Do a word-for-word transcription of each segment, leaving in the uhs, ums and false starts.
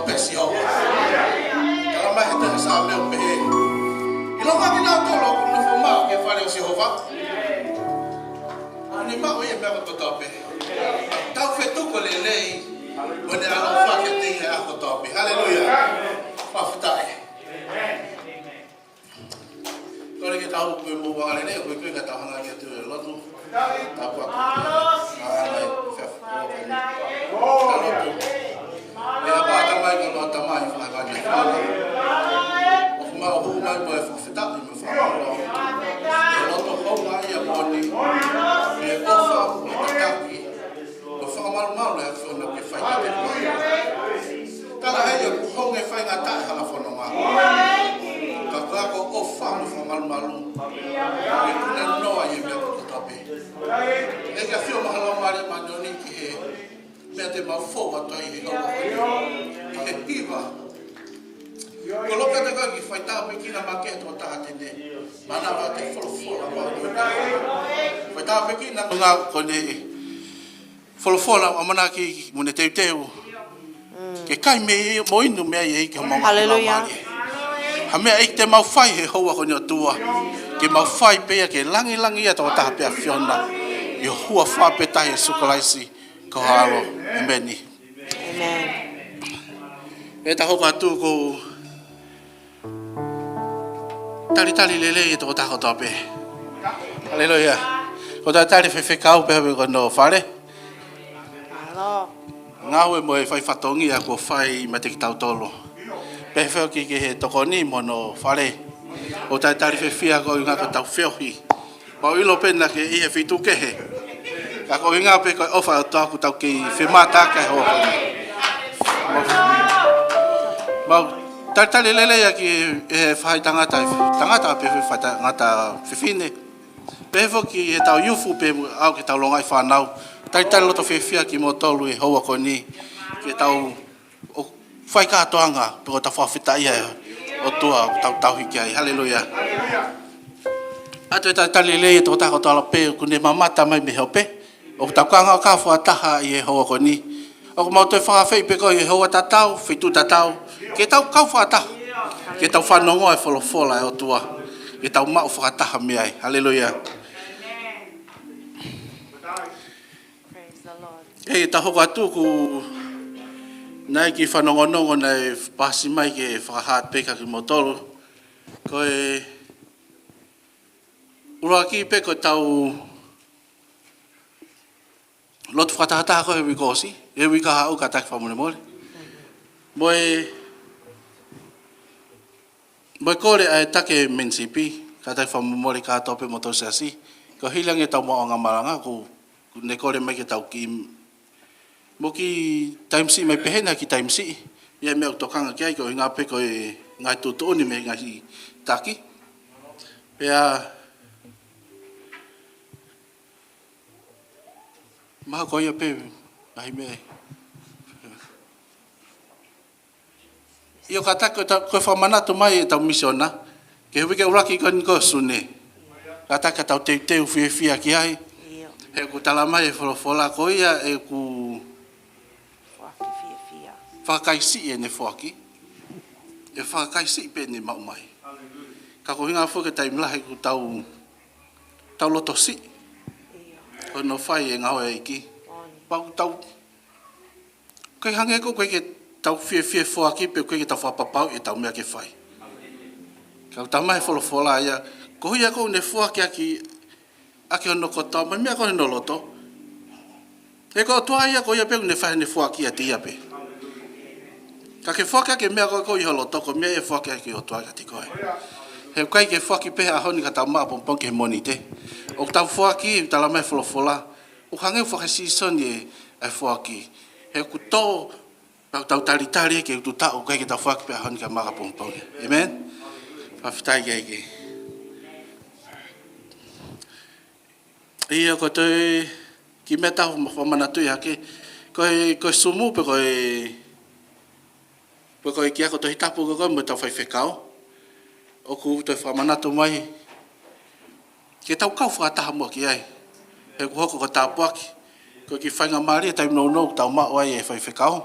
Pesi au. Tala mai he taha Saame ʻo pehē, ʻilonga kinautolu ʻoku nofo maʻu ki he fale ʻo Sihova, ʻoku ne maʻu ʻa e meʻa kotoa pē. Tau fetuku lelei, ʻo ne ʻaloʻofa kiate ia he ʻaho kotoa pē. Haleluia. Fakafetaʻi. Kole ke tau hū ki he moʻunga lelei, ko e kole ke tau hanga ki he lotu. Tāpuaki. ʻA e, fea, fea, fea, lotu. ʻE ʻApā Tamai, ko hoʻo Tamai, fai mai ke fai. ʻOku mau hū mai mo e fakafetaʻi mo e fakamālō. ʻE loto houngaʻia moʻoni. ʻE ʻofa, ʻe tataki. Ko e fakamalumalu ʻa e ʻAfiona ke fai kiate koe. Tala heni ʻoku honge faingataʻa e hala fononga. Ka ko e ako ʻofa mo e fakamalumalu. ʻE kune noa ʻi he meʻa kotoa pē. ʻEiki ʻAfio mo ho Laumālie Māʻoniʻoni ki he meʻa te mau fou atu ai he houa ko eni. ʻI he hiva. Ko e loto ʻa e tangata ke fai tāpuekina makehe tokotaha te ne manava ʻa e folofola. Fai tāpuekina ngā ko eni folofola ʻamanaki mo ne teuteu. Ke kai mei ai mo inu mei ai ʻEiki homau Haleluia. Laumālie. Ha meʻa ʻEiki te mau fai he houa ko eni ʻOtua. Ke mau fai pē ia ke langilangiʻia tokotaha pē ʻAfiona. ʻI ho huafa pē taha Sīsū Kalaisi ko ho ʻAlo. ʻĒmeni. ʻĒmeni. ʻE tau hoko atu ko e talitali lelei ʻa e tokotaha kotoa pē. Haleluia. Ko e talitali faifekau pē pe ko hono fale. Ngāue mo e fai fatongia kuo fai meiate kitautolu. Pehē foki ki he tokoni mo hono fale. Ko e talitali fiefia koeʻuhi ko ʻetau feohi. Mau ʻilo pē naʻa ke ʻi he feituʻu kehe. Ka koeʻuhi pē ko e ʻofa ʻa e ʻOtua ʻoku tau kei femātaaki he houa ko eni. Mau talitali lelei ʻaki ʻe he faʻahi tangata, tangata pē faʻahi tangata fefine. Pehē foki ki heʻetau youth pea aʻu ki heʻetau longaʻi fānau. Talitali loto fiefia kimoutolu he houa ko eni. Ke tau ʻo fai kātoanga, pe ko ʻetau fakafetaʻia ʻa e ʻOtua, ʻoku tau tauhi ki ai. Haleluia. ʻA e talitali lelei ʻa e tokotaha kotoa pē, ʻoku ne mamata mai mei he ope. ʻOku tau kau fakataha ʻi he houa ko eni. ʻOku mau toe fakaafeʻi pē koe ʻi he houa tatau, feituʻu tatau. Ke tau kau fakataha. Ke tau fanongo ʻa e folofola ʻa e ʻOtua. Ke tau maʻu fakataha mei ai. Haleluia. Praise the Lord. ʻE tau hoko atu ʻoku ʻi ai e kiʻi fanongonongo naʻe paasi mai ke fakahā pē kiate kimoutolu. Ko e ʻuluaki pē ko ʻetau lotu fakatahataha ko ē he uike kuo ʻosi, he uike kahaʻu kātaki fakamolemole. Mo e, mo e kole ʻa e taki mensipi, kātaki fakamolemole kātoa pē mo e siasi. Ko e hili ange ʻetau maʻuʻanga malanga, ko ʻoku ne kole mai ke tau kiʻi, mo e kiʻi taimi siʻi mai pehē ni ha kiʻi taimi siʻi. ʻI ai e meʻa ʻoku tokanga ki ai koeʻuhi pē ko e ngaahi tuʻutuʻuni mei he ngaahi taki. Pea, mahalo ko ia pē, ngaahi meʻa. ʻIo kātaki ko e tau, ko e fakamanatu mai ʻetau misiona, ki he uike ʻuluaki ko eni ko Sune. Kātaki ke tau teuteu fiefia ki ai. ʻIo. He ʻoku tala mai ʻe he folofola ko ia ʻoku Foaki fiefia. Fakakaisiʻi ʻene foaki. ʻE fakakaisiʻi pē ʻene maʻu mai. Ka koeʻuhi foki ko e taimi lahi ʻoku tau, tau loto siʻi. ʻIo. Ko hono fai e ngāue ʻa e ʻEiki. ʻOni. Pau tau, ʻoku ʻikai hangē ko ē ʻoku ʻikai ke tau fiefia he foaki pe ʻoku ʻikai ke tau fakapapauʻi ʻetau meʻa ke fai. Ka ʻoku tala mai ʻe he folofola ia, ko ia ʻoku ne foaki ʻaki, ʻaki hono kotoa, mo e meʻa ko ē ʻi hono loto. He ko e ʻOtua ia, ko ia pē ʻoku ne fai ʻene foaki ʻiate ia pē. Ka ke foaki ʻaki e meʻa ko ē ʻoku ʻi ho loto, ko e meʻa ia ʻe foaki ʻaki ʻe he ʻOtua kiate koe. He ʻoku ʻikai ke foaki pē he ʻaho ni ka tau maʻu ʻapongipongi ki he Mōnite. ʻOku tau foaki, tala mai ʻe he folofola, ʻoku hangē ʻoku fakasīsoni e, e foaki. He ʻoku tō, tau, tau talitali ki he utu taʻu, ʻoku ʻikai ke tau foaki pē he ʻaho ni ka maʻu ʻapongipongi. ʻĒmeni? Fakafetaʻi ki he ʻEiki. ʻIo, ko e toe kiʻi meʻa ʻoku ou fakamanatu hake. Ko e, ko e Zoom pe ko e, pe ko e kiʻi ako Tohi Tapu ko ē mo ʻetau faifekau. ʻOku toe fakamanatu mai ke tau kau fakataha muʻa ki ai. He ʻoku hoko ko e tāpuaki. Ko e kiʻi faingamālie taimi nounou ʻoku tau maʻu ai e faifekau.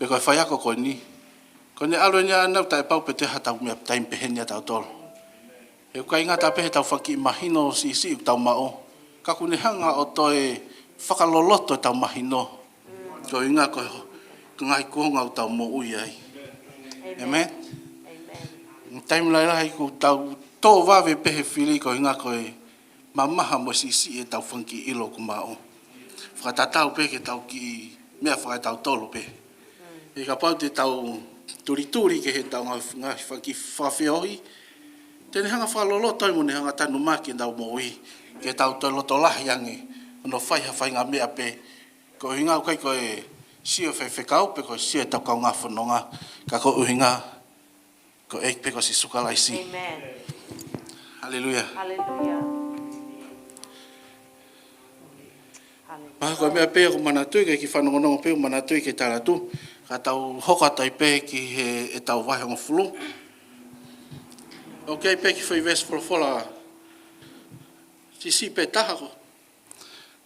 Pea ko e faiako ko eni, ko ʻene ʻalu eni ʻa ʻenau taʻepau pē te ha tau meʻa taimi pehē ni ʻa tautolu. He ʻoku ʻikai ngata pē he tau fanga kiʻi mahino siʻisiʻi ʻoku tau maʻu, ka ʻoku ne hanga ʻo toe fakaloloto ʻetau mahino. Ko e ʻuhinga ko e ngaahi kuonga ʻoku tau moʻui ai. ʻĒmeni. ʻĒmeni. Taimi lahilahi ʻoku tau tō vave pē he fili ko e ʻuhinga ko e mamaha mo siʻisiʻi ʻetau fanga kiʻi ʻilo ʻoku maʻu. Fakatatau pē ki heʻetau kiʻi meʻa fakaetautolu pē. He kapau te tau tulituli ki heʻetau ngaahi, ngaahi fanga kiʻi fakafeohi, te ne hanga fakaloloto ai mo ne hanga tanumaki ʻetau moʻui, ke tau toe loto lahi ange, ʻo nau fai ha faʻahinga meʻa pē, ko e ʻuhinga ʻoku ʻikai ko e sio faifekau pe ko e sio ʻetau kaungā fononga, ka ko e ʻuhinga ko e ʻEiki pē ko Sīsū Kalaisi. ʻĒmeni. Haleluia. Haleluia. Haleluia. Pea ko e meʻa pē ʻoku manatuʻi, ke kiʻi fanongonongo pē ʻoku manatuʻi ke tala atu, ka tau hoko atu ai pē ki he, ʻetau vahe hongofulu. ʻOku ʻi ai pē kiʻi foʻi veesi folofola siʻisiʻi pē taha ko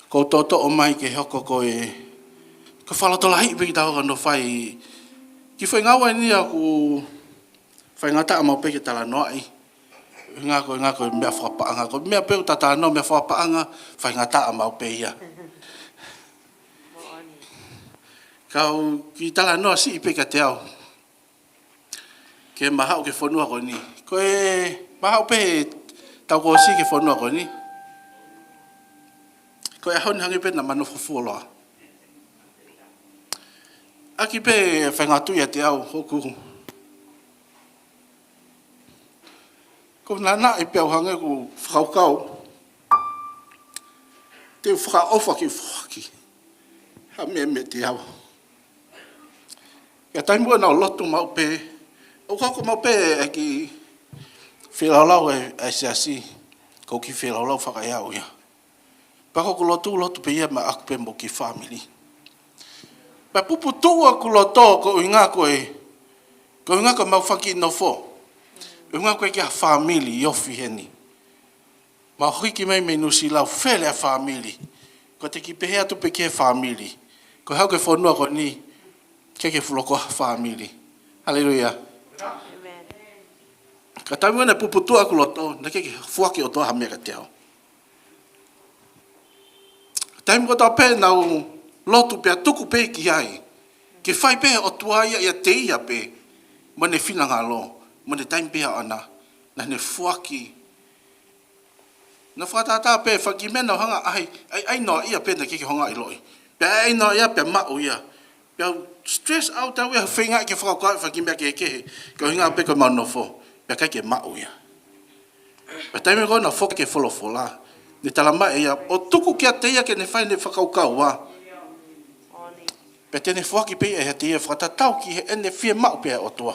ʻoku ou toʻotoʻo mai ke hoko ko e, ko e fakalotolahiʻi pē kitaua ʻo nau fai kiʻi foʻi ngāue ni ʻoku faingataʻa maʻu pē ke talanoaʻi. ʻUhinga ko e, ʻuhinga ko e meʻa fakapaʻanga. Ko e meʻa pē ʻoku ta talanoa meʻa fakapaʻanga, faingataʻa maʻu pē ia. Kau kiʻi talanoa siʻi pē kiate au. Ke ma haʻu ki he fonua ko eni. Ko e, ma haʻu pē he taʻu kuo ʻosi ki he fonua ko eni. Ko e ʻaho ni hangē pē naʻa ma nofo fuoloa. ʻAki pē faingataʻa ʻiate au hoku. Ko e naʻinaʻi pē au hangē ʻoku ou fakakaukau te u fakaʻofa ke foaki ha meʻa meiate au. Ka taimi ko ē naʻa ku lotu maʻu pē, ʻoku hoko maʻu pē e kiʻi feilaulau ʻa e, ʻa e siasi, ko e kiʻi feilaulau fakaʻeau ia. Pea ko ʻeku lotu, lotu pē ia maʻaku pē mo e kiʻi fāmili. Pea puputuʻu ʻeku loto ko e ʻuhinga ko e, ko e ʻuhinga ko ʻemau fanga kiʻi nofo. ʻUhinga ko e kiʻi fāmili ʻi ofi heni. Mau hiki mai mei Nuʻusila, fele ʻa e fāmili. Ko ʻete kiʻi pehē atu pē ki he fāmili, ko e haʻu ki he fonua ko eni, ʻikai ke fuoloa ha fāmili. Haleluia. ʻĒmeni. Ka taimi ko ē naʻe puputuʻu ʻeku loto, naʻe ʻikai ke foaki ʻe he ʻOtua ha meʻa kiate au. Taimi kotoa pē naʻa ku lotu pea tuku pē ki ai, ke fai pē ʻe he ʻOtua ia ʻiate ia pē, mo ʻene finangalo, mo ʻene taimi pē ʻaʻana, naʻa ne foaki. Naʻa ku fakatātā pē fanga kiʻi meʻa naʻa ku hanga ʻai, ʻai, ʻai noa ia pē naʻe ʻikai ke u hanga ʻiloʻi. Pea ʻai noa ia pea maʻu ia. Pea u stress out au ia he feingaʻi ke fakakaukau fanga kiʻi meʻa kehekehe, ko e ʻuhinga pē ko ʻemau nofo, pea ʻikai ke maʻu ia. Pea taimi ko ē naʻe foki e folofola, ne talamai ʻe ia, ʻo tuku kiate ia ke ne fai ʻene fakakaukau, ā. Pea te ne foaki pē ia ʻiate ia fakatatau ki heʻene fiemaʻu pē ʻa e ʻOtua.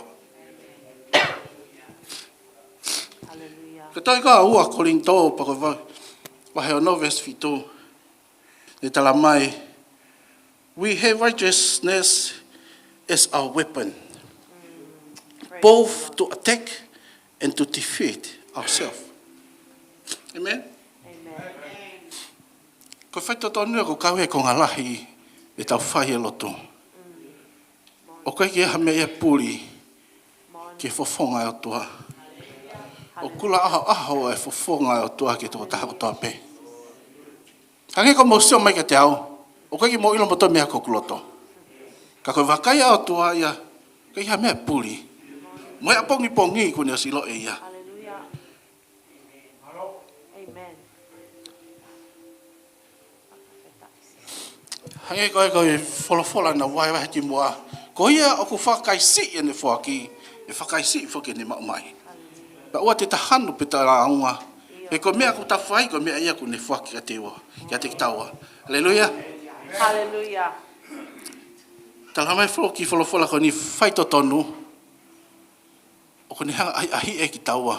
Haleluia. Ko e tohi ko ē ua Kolinitō, pea ko e va-, vahe ono veesi fitu. Ne talamai, "We have righteousness as our weapon, both to attack and to defend ourselves." ʻĒmeni? ʻĒmeni. Ko e faitotonu ia ʻoku kau he konga lahi ʻetau fai e lotu. ʻOku ʻikai ke ʻi ai ha meʻa ia ʻe puli ki he fofonga ʻo e ʻOtua. ʻOku kula ʻahoʻaho e fofonga ʻo e ʻOtua ki he tokotaha kotoa pē. Hangē ko hoʻomou sio mai kiate au, ʻoku ʻikai ke mou ʻilo moutolu e meʻa ʻoku ʻi hoku loto. Ka ko e vakai ʻa e ʻOtua ia, ʻikai ha meʻa ʻe puli. Mo e ʻapongipongi kuo ne ʻosi ʻiloʻi ʻe ia. Haleluia. ʻĒmeni. Hangē ko e, ko e folofola naʻa ku vahevahe kimuʻa. Ko ia ʻoku fakaisiʻi ʻene foaki, ʻe fakaisiʻi foki ʻene maʻu mai. Pea ʻoua te ta hanu pe ta lāunga. He ko e meʻa ʻoku ta fai, ko e meʻa ia ʻoku ne foaki kiate ua, kiate kitaua. Haleluia. Haleluia. Talamai foki e folofola ko eni, faitotonu ʻoku ne hanga ʻahiʻahiʻi kitaua.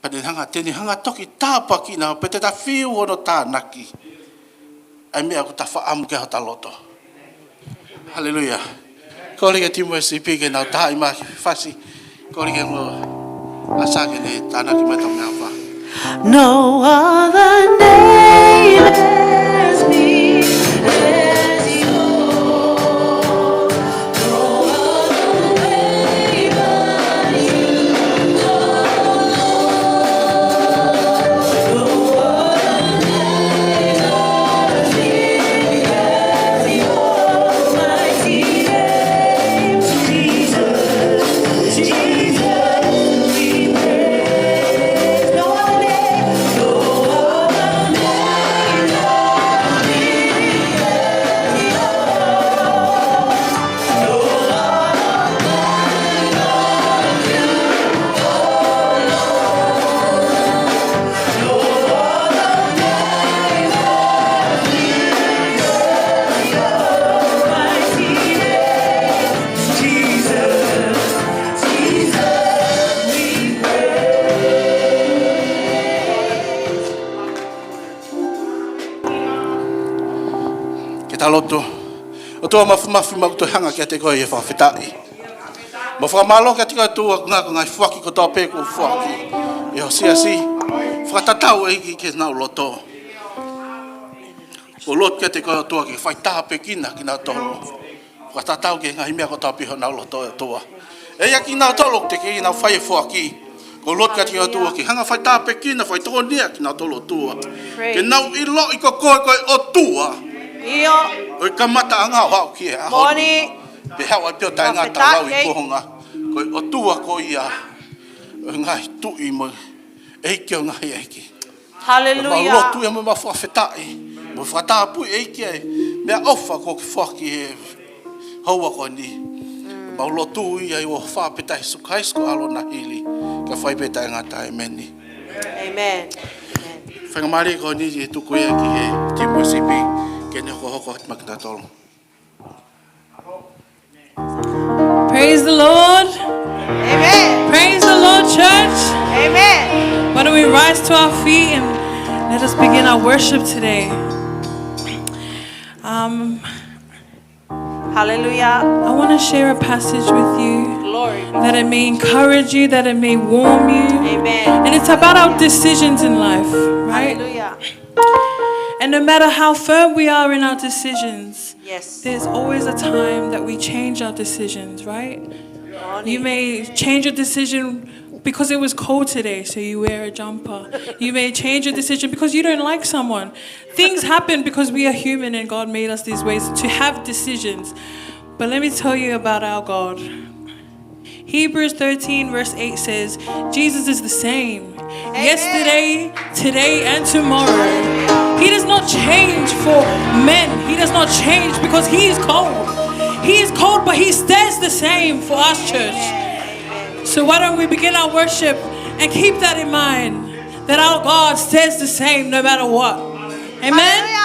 Pea ne hanga, te ne hanga toki tāpuakiʻi kinaua, pea te ta fiu hono tānaki ʻa e meʻa ʻoku ta fakaʻamu ki ai hota loto. Haleluia. Kole ki he timu S C P ke nau tā mai ha kiʻi fasi. Kole ki he ongo ʻasa ke ne tānaki mai ʻetau meʻaʻofa. No other name as me as yours. ʻa loto. ʻOtua Māfimafi, mau toe hanga kiate koe ʻi he fakafetaʻi. Mau fakamālō kiate koe ʻOtua, ko e ngaahi foaki kotoa pē kuo foaki ʻe ho siasi. Fakatatau ʻEiki ki heʻenau loto. ʻOku ou lotu kiate koe ʻOtua ke fai tāpuekina kinautolu. Fakatatau ki he ngaahi meʻa kotoa pē ʻi honau loto ʻOtua. ʻE ʻiate kinautolu ʻoku teʻeki ke nau fai e foaki. ʻOku ou lotu kiate koe ʻOtua ke hanga fai tāpuekina, fai tokonia kinautolu ʻOtua. Ke nau ʻiloʻi ko koe ko e ʻOtua. ʻIo. ʻO e kamataʻanga ʻo aʻu ki he ʻaho ni. Pea haʻu ai pē ʻo taʻengata ʻo lau ʻi kuonga. Ko e ʻOtua ko ia ʻo e ngaahi tuʻi mo e ʻEiki ʻo e ngaahi ʻeiki. Haleluia. Mau lotu ia mo mau fakafetaʻi. Mau fakatapui ʻEiki ʻa e meʻaʻofa kuo ke foaki he houa ko eni. Mau lotu ia ʻi he huafa pē ʻo Sīsū Kalaisi ko e ʻAlo na hili. Ka fai pē taʻengata, ʻēmeni. ʻĒmeni. Faingamālie ko eni ʻe tuku ia ki he timu sipi ke ne hokohoko atu maʻa kitautolu. Praise the Lord. Amen. Praise the Lord, church. Amen. Why don't we rise to our feet and let us begin our worship today. Um, Hallelujah. I want to share a passage with you, that it may encourage you, that it may warm you. Amen. And it's about our decisions in life, right? Hallelujah. And no matter how firm we are in our decisions, Yes. There's always a time that we change our decisions, right? You may change your decision because it was cold today, so you wear a jumper. You may change your decision because you don't like someone. Things happen because we are human and God made us these ways to have decisions. But let me tell you about our God. Hebrews thirteen verse eight says, "Jesus is the same yesterday, today, and tomorrow." He does not change for men. He does not change because he is cold. He is cold, but he stays the same for us, church. So why don't we begin our worship and keep that in mind, that our God stays the same no matter what. Amen? Hallelujah.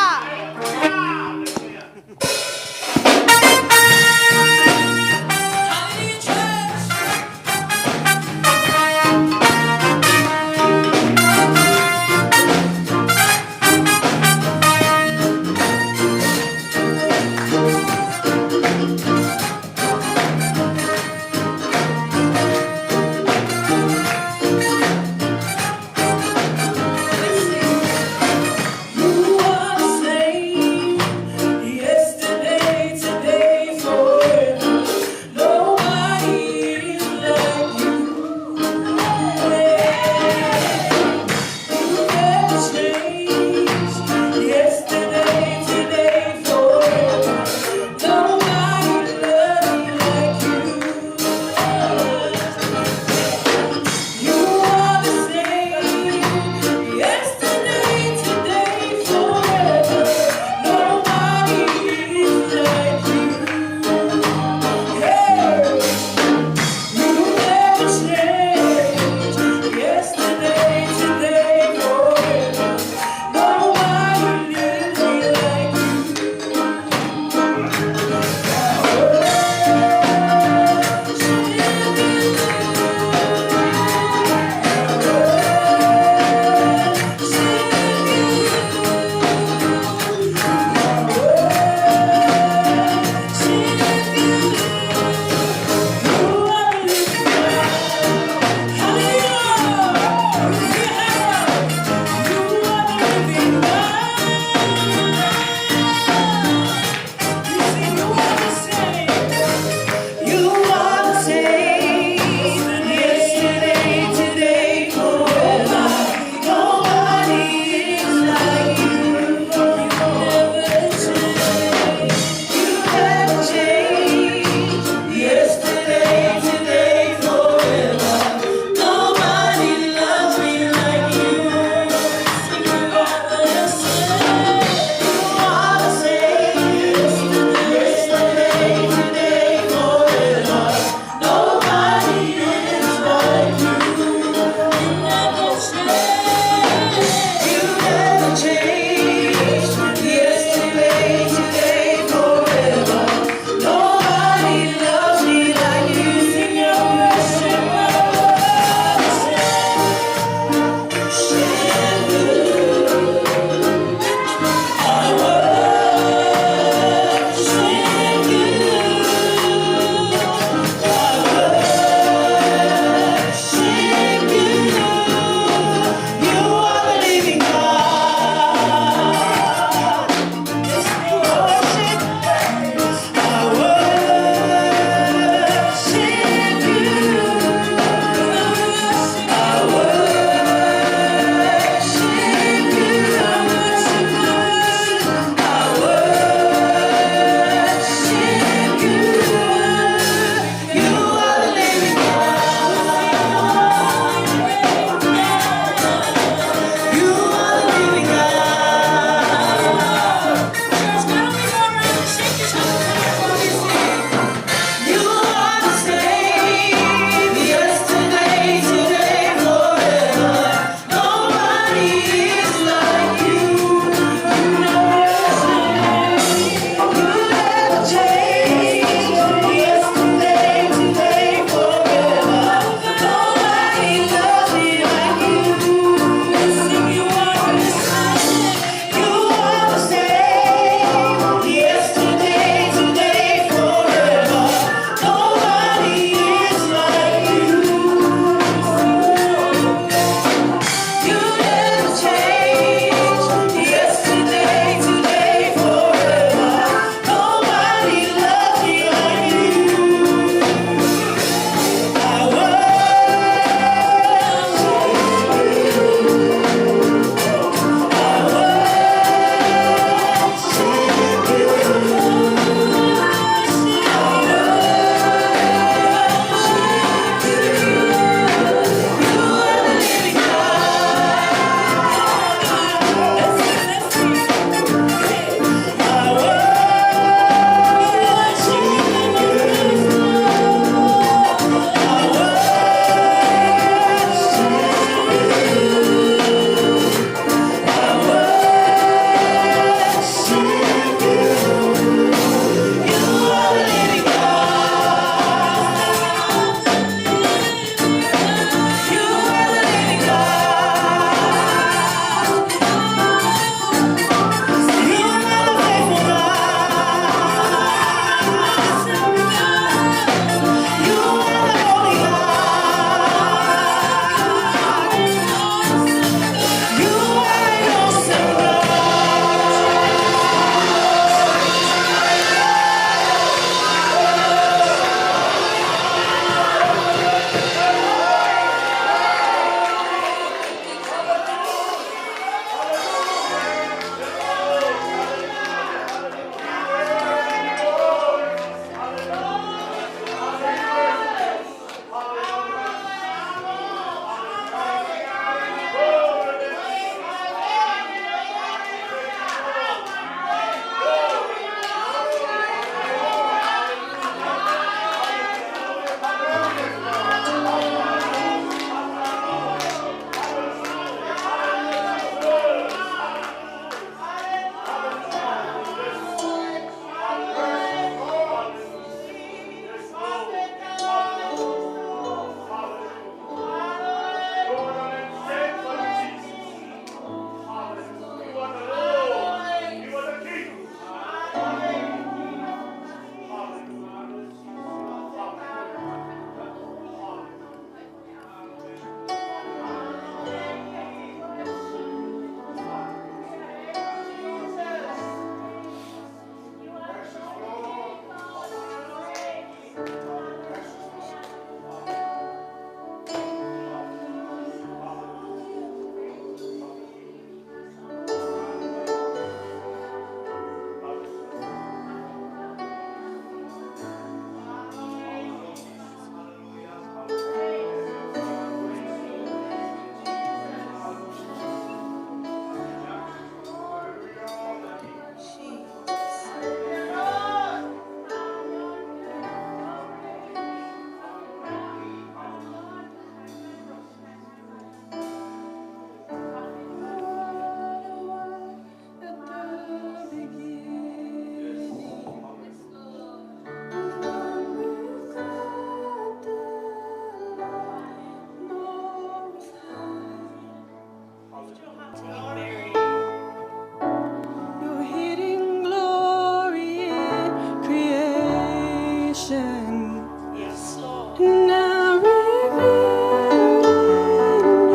Yes, Lord. Now revealed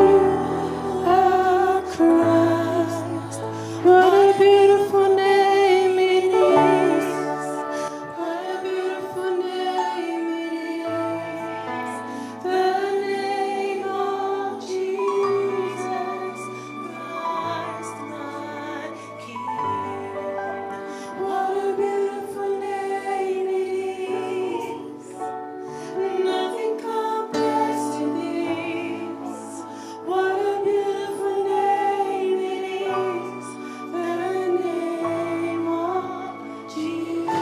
in you, our Christ. What a beautiful name it is. What a beautiful name it is. The name of Jesus Christ, my King. What a beautiful name it is. Nothing compares to this. What a beautiful name it is. The name of Jesus.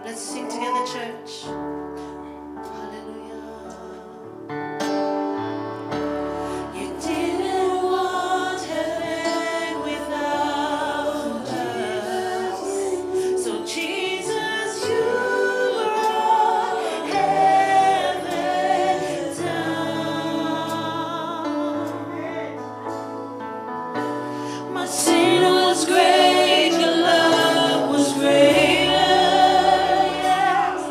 Let's sing together, church. Hallelujah. You didn't want heaven without us. So Jesus, you brought heaven down. My sin was great, your love was greater. Yes.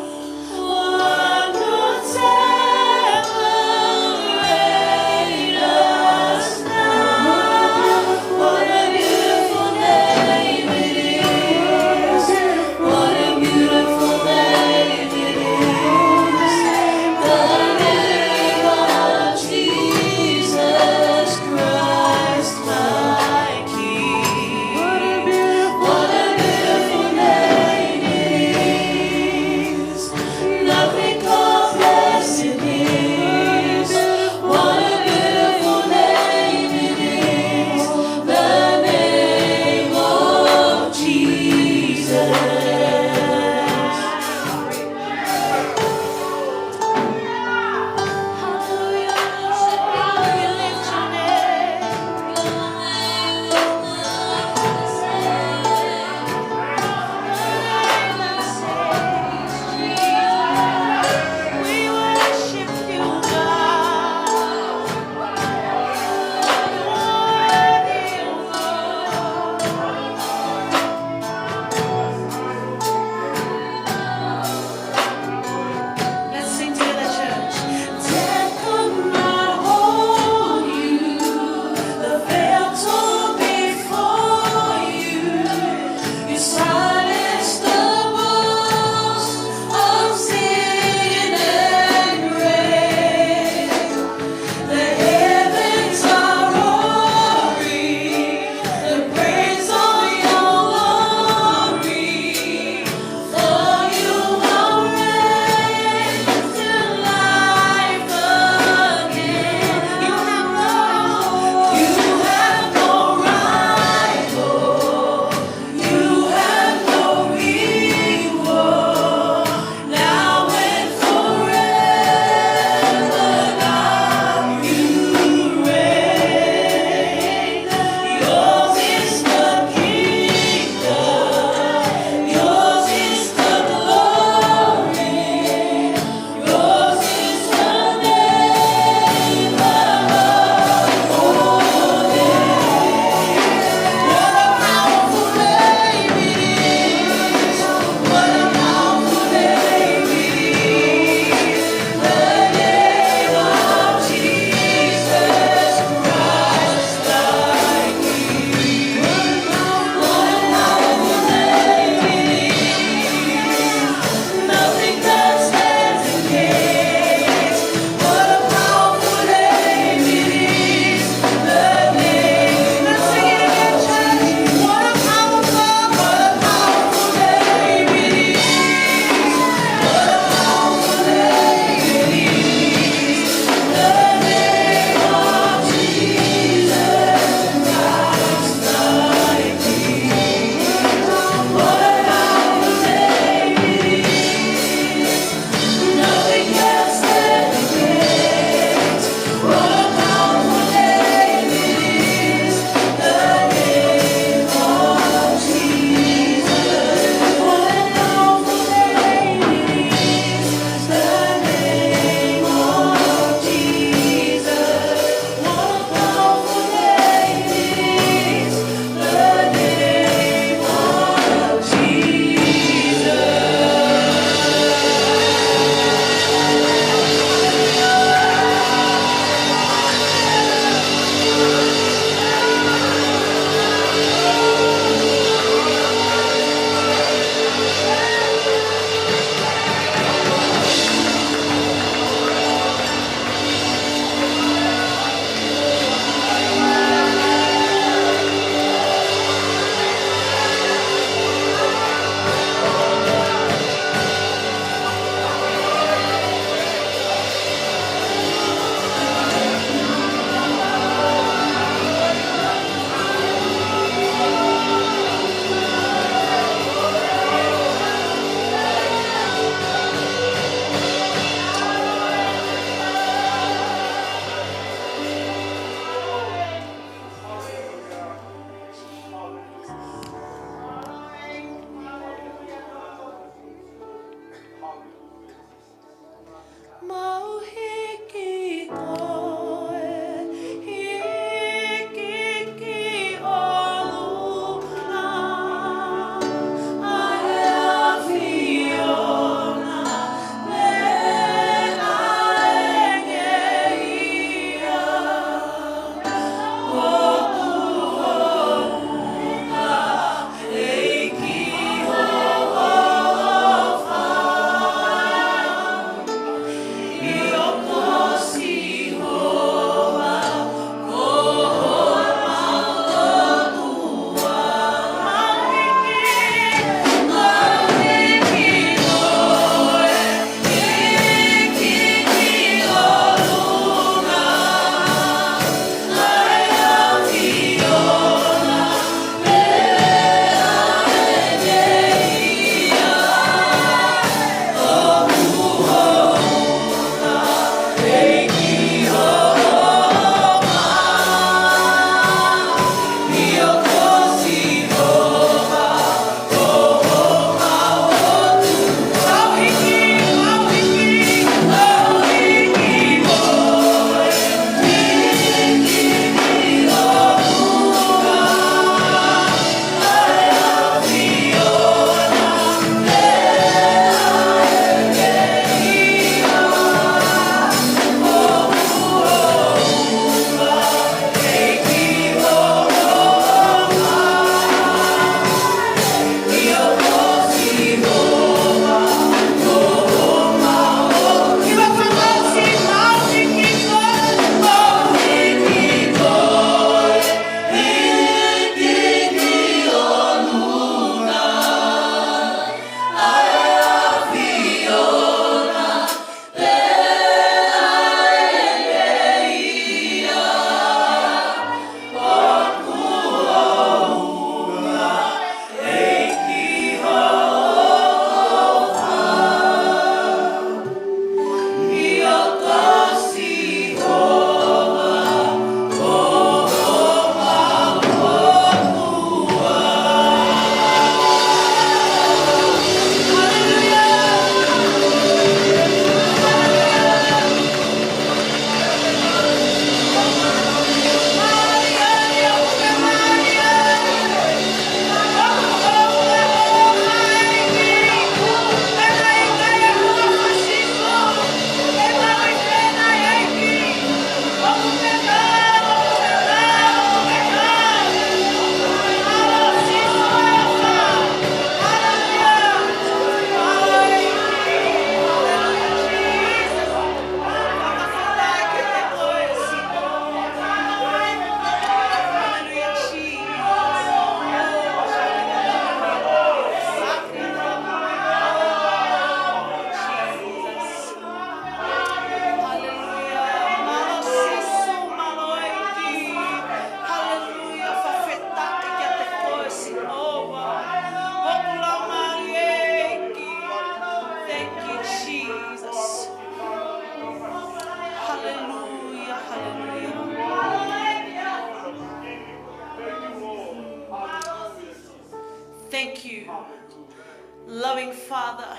Father,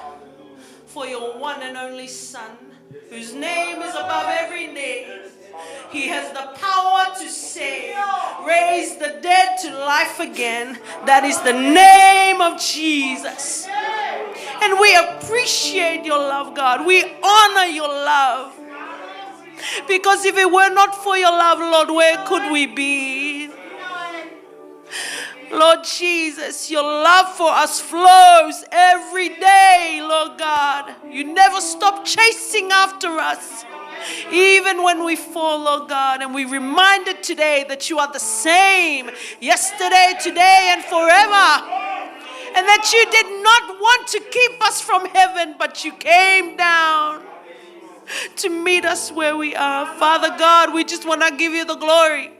for your one and only Son, whose name is above every name. He has the power to save, raise the dead to life again. That is the name of Jesus. And we appreciate your love, God. We honor your love. Because if it were not for your love, Lord, where could we be? Lord Jesus, your love for us flows every day, Lord God. You never stop chasing after us, even when we fall, Lord God. And we reminded today that you are the same yesterday, today, and forever. And that you did not want to keep us from heaven, but you came down to meet us where we are. Father God, we just want to give you the glory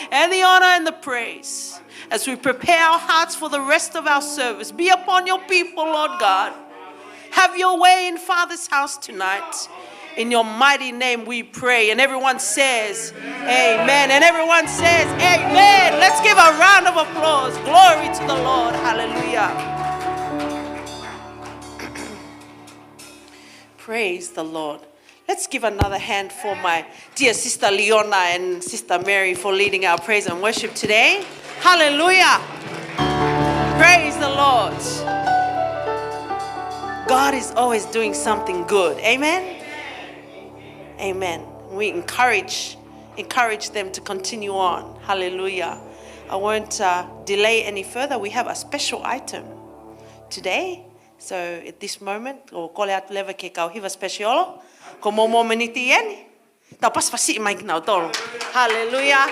and the honor and the praise as we prepare our hearts for the rest of our service. Be upon your people, Lord God. Have your way in Father's house tonight. In your mighty name we pray. And everyone says, "Amen." And everyone says, "Amen." Let's give a round of applause. Glory to the Lord. Hallelujah. Praise the Lord. Let's give another hand for my dear sister Leona and sister Mary for leading our praise and worship today. Hallelujah. Praise the Lord. God is always doing something good. Amen. Amen. We encourage, encourage them to continue on. Hallelujah. I won't, uh, delay any further. We have a special item today. So at this moment, ʻoku kole atu leva ki he kau hiva special, ko e mōmeniti eni, tau pasipasi mai kinautolu. Hallelujah.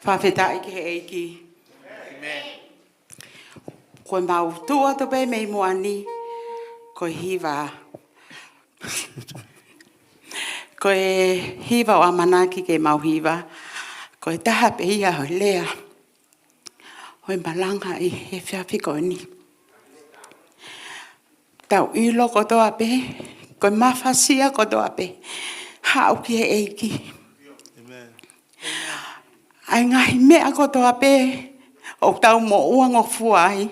Fakafetaʻi ki he ʻEiki. Amen. Ko ʻemau tuʻu atu pē mei muʻa ni, ko e hiva. Ko e hiva ʻoku ʻamanaki ke mau hiva, ko e taha pē ia ʻo e lea ʻo e malanga ʻi he efiafi ko eni. Tau ʻilo kotoa pē, ko e mafasia kotoa pē, haʻu ki he ʻEiki. Amen. ʻA e ngaahi meʻa kotoa pē ʻoku tau moʻua ngofua ai,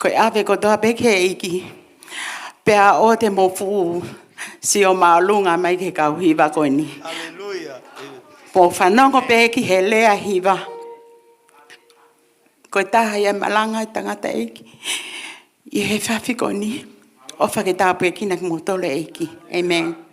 ko e ʻave kotoa pē ki he ʻEiki. Pea ʻoua te mou fuʻu sio māʻolunga mai ki he kau hiva ko eni. Hallelujah. Mou fanongo pē ki he lea hiva. Ko e taha ia e malanga ʻa e tangataʻeiki ʻi he efiafi ko eni. ʻOfa ke tāpuekina kimoutolu ʻe he ʻEiki. Amen.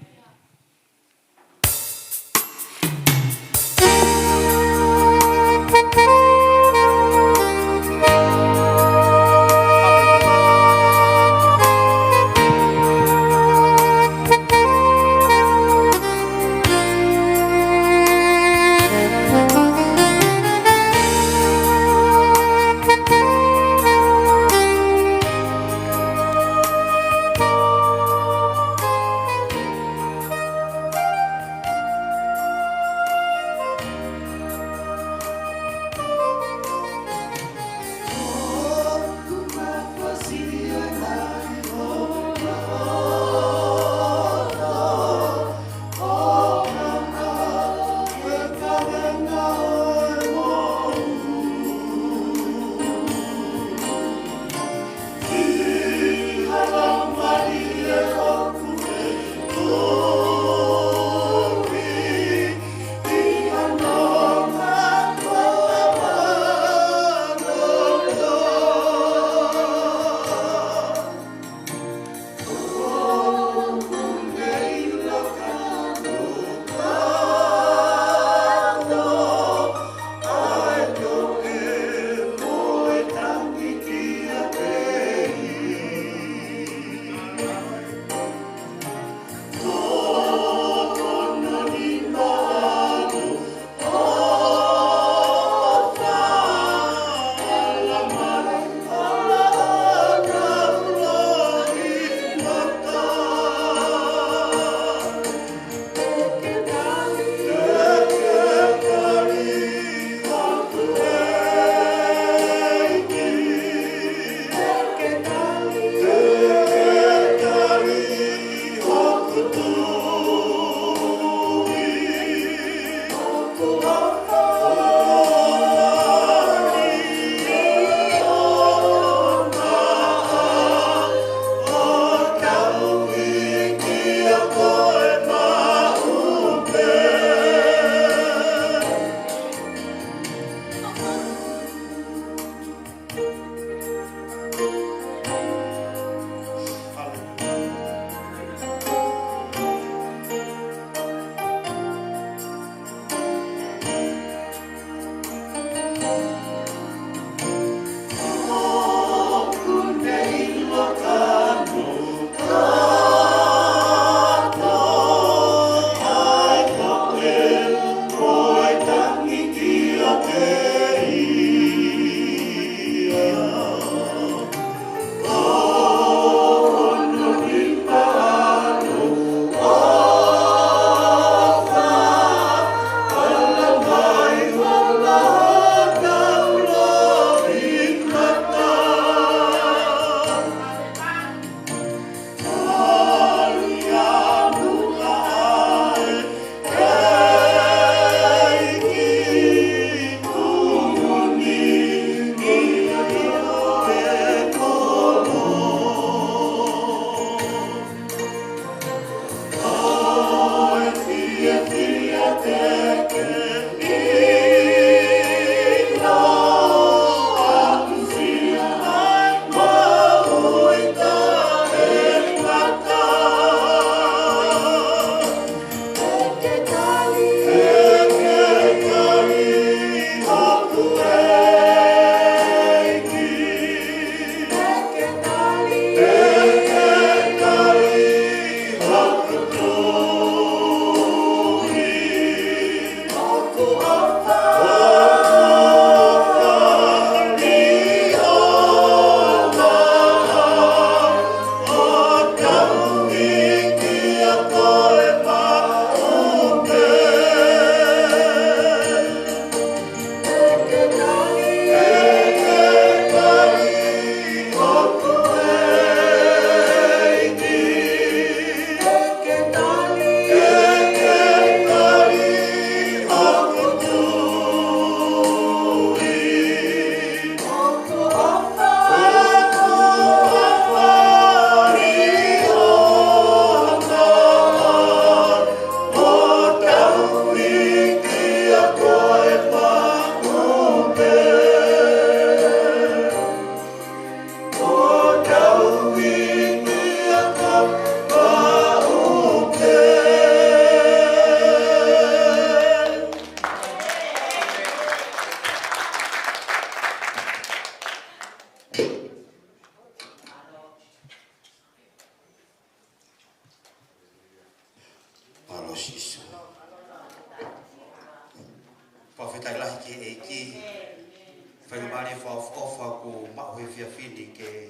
Faingamālie fakaʻofoʻofa kuo maʻu he efiafi ni ke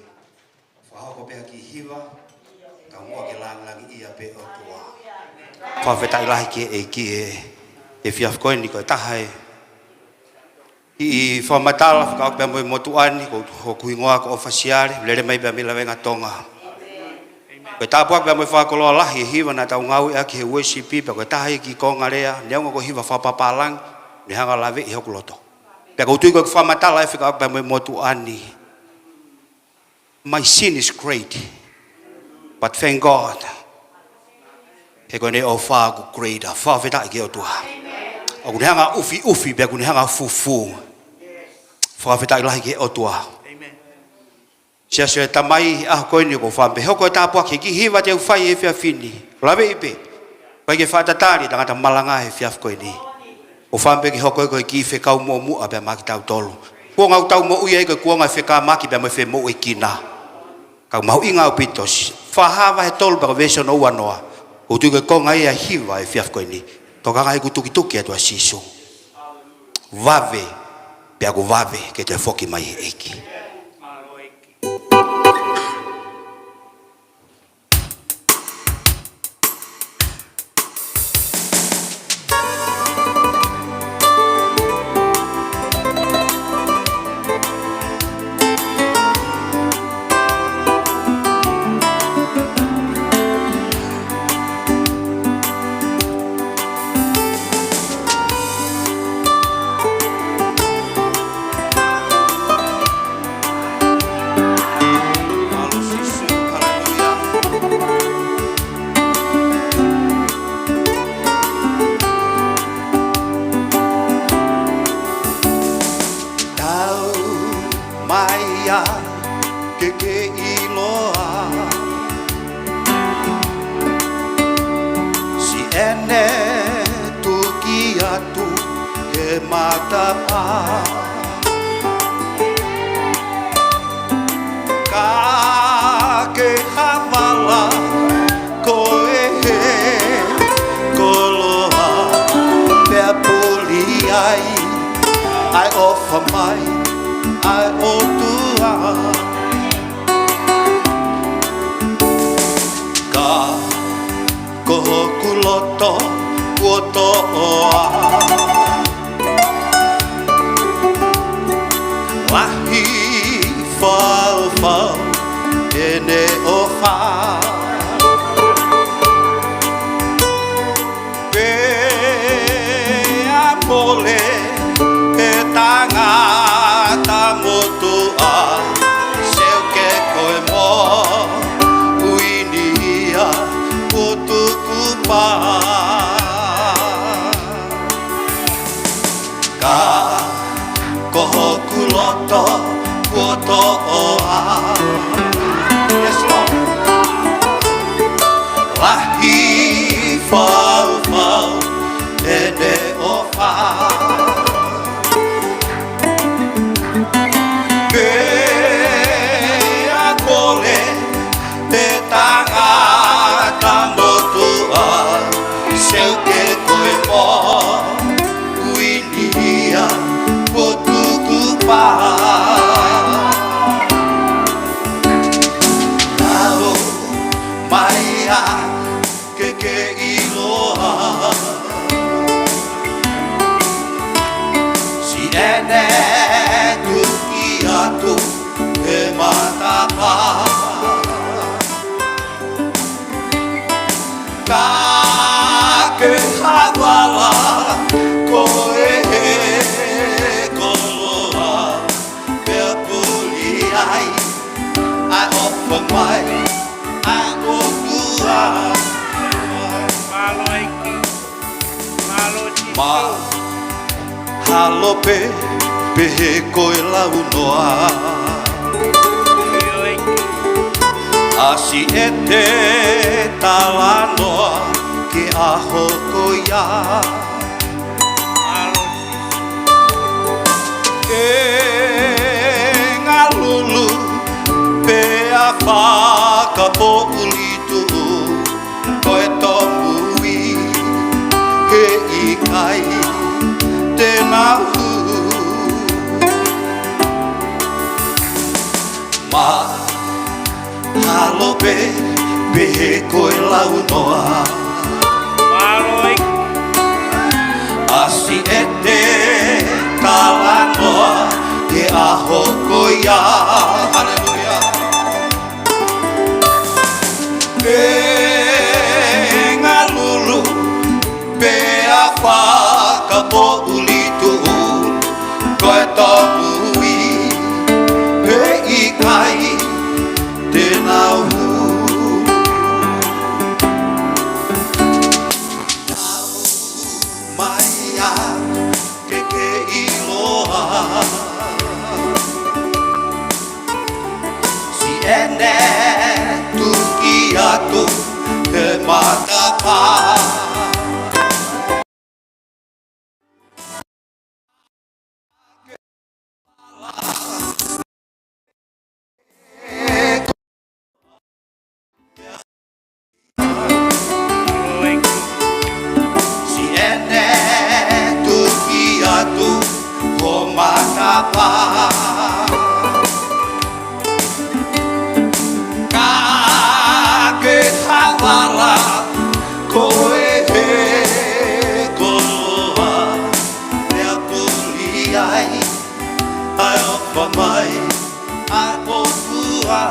fakahoko pē ha kiʻi hiva, kae ʻumaʻā ke lāngilangiʻia pē ʻOtua. Fakafetaʻi lahi ki he ʻEiki he efiafi ko eni. Ko e taha e kiʻi fakamatala fekauʻaki pea mo e motuʻa ni, ko hoku hingoa ko ʻOfa Siale, lele mai pē mei Lavengatonga. Ko e tāpuaki pea mo e fakakoloa lahi e hiva naʻa tau ngāueʻaki he worship, pea ko e taha e kiʻi konga lea, neongo ko e hiva fakapapālangi, ne hanga ʻo laveʻi hoku loto. Pea ʻoku ou tui ko e fakamatala ē fekauʻaki pea mo e motuʻa ni. My sin is great, but thank God, he ko ʻene ʻofa ʻoku greater. Fakafetaʻi ki he ʻOtua. ʻOku ne hanga ʻo ʻufiʻufi, pea ʻoku ne hanga ʻo fufū. Fakafetaʻi lahi ki he ʻOtua. Siasi ʻo e Tamai, ʻaho ko eni ʻoku ou fakaʻamu pē hoko e tāpuaki he kiʻi hiva te u fai he efiafi ni. Laveʻi pē. ʻIkai ke fakatatali e tangata malanga he efiafi ko eni. ʻOku ou fakaʻamu pē ke hoko ia ko e kiʻi fekau muʻomuʻa pea maʻa kitautolu. Kuonga ʻoku tau moʻui ai ko e kuonga e fekamaki pea mo e femoʻuekina. Ka ʻoku mahuʻinga ʻaupito, Fakahā vahe tolu pea ko e veesi hono uanoa. ʻOku ou tui ko e konga ia e hiva he efiafi ko eni. Tokanga heʻeku tukituki atu ʻa Sīsū. Vave, pea ʻoku vave ke toe foki mai e ʻEiki. Tau mai ia ke ke ʻiloa. Siʻene tuki atu he matapā. Ka ke havala koe he koloa, pea puli ai ʻa e ʻofa mai ʻa e ʻOtua. Ka ko hoku loto kuo toʻoa. Lahi faufau ʻene ʻofa. Pea mole e tangata motuʻa, seuke koe mo ʻuini ia ʻo tuku pā. Ka ko hoku loto kuo toʻoa. Yes, Lord. Lahi faufau ʻene ʻofa. Pea mole e tangata motuʻa, seuke koe mo ʻuini ia ʻo tuku pā. Tau mai ia ke ke ʻiloa. Siʻene tuki atu he matapā. Ka ke havala koe he koloa, pea puli ai ʻa e ʻofa mai ʻa e ʻOtua. Mālō ʻEiki. Mālō Sīsū. Mahalo pē, pehē ko e launoa. ʻIo ʻEiki. ʻAsi ʻete talanoa ki he ʻaho ko ia. Mālō Sīsū. ʻE ngalulu pea fakapoʻuli tuʻu, ko e tōmui he ʻikai te nau hū. ʻAlo pē, pehē ko e launoa. Mālō ʻEiki. ʻAsi ʻete talanoa he ʻaho ko ia. Haleluia. Pea ngalulu, pea fakapoʻuli tuʻu, ko e tōmui, he ʻikai te nau hū. Mai ia ke ke ʻiloa. Siʻene tuki atu he matapā. Siʻene tuki atu ho matapā. Ka ke havala koe he koloa, pea puli ai ʻa e ʻofa mai ʻa e ʻOtua.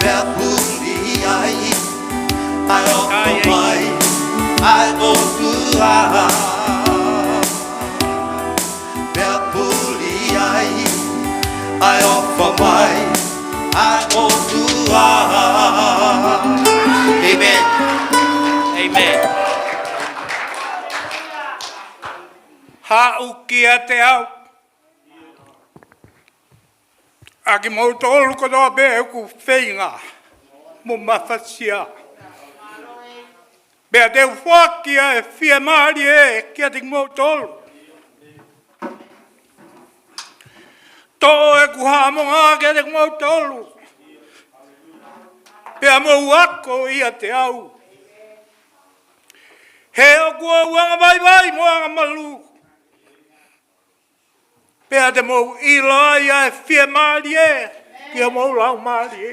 Pea puli ai ʻa e ʻofa mai ʻa e ʻOtua. Pea puli ai ʻa e ʻofa mai ʻa e ʻOtua. ʻĒmeni. ʻĒmeni. Haʻu kiate au, ʻa kimoutolu kotoa pē ʻoku feinga mo mafasia, pea te u foaki ʻa e fiemālie kiate kimoutolu. Toʻo ʻeku haʻamonga kiate kimoutolu, pea mou ako ʻiate au, he ʻoku ou angavaivai mo angamalū, pea te mou ʻilo ai ʻa e fiemālie ki homou laumālie.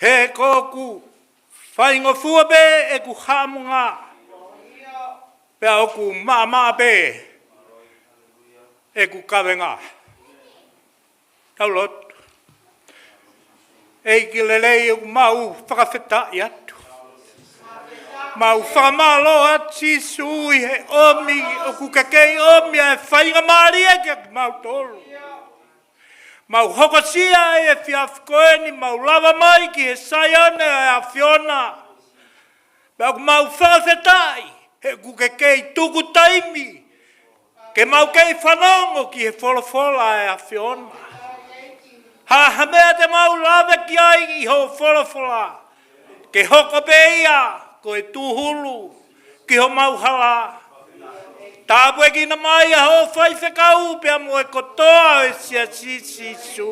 He ko ʻeku faingofua pē ʻeku haʻamonga, pea ʻoku maʻamaʻa pē ʻeku kavenga. Tau lotu. ʻEiki lelei, ʻoku mau fakafetaʻi atu. Mau fakamālō atu Sīsū ʻi he ʻomi, ʻoku ke kei ʻomi ʻa e faingamālie kiate kimautolu. Mau hokosia ʻa e efiafi ko eni, mau lava mai ki he Saione ʻa e ʻAfiona. Pea ʻoku mau fakafetaʻi he ʻoku ke kei tuku taimi ke mau kei fanongo ki he folofola ʻa e ʻAfiona. Ha ha meʻa te mau lave ki ai ʻi hoʻo folofola, ke hoko pē ia ko e tūhulu ki homau hala. Tāpuekina mai ʻa hoʻo faifekau pea mo e kotoa ʻo e Siasi Sīsū.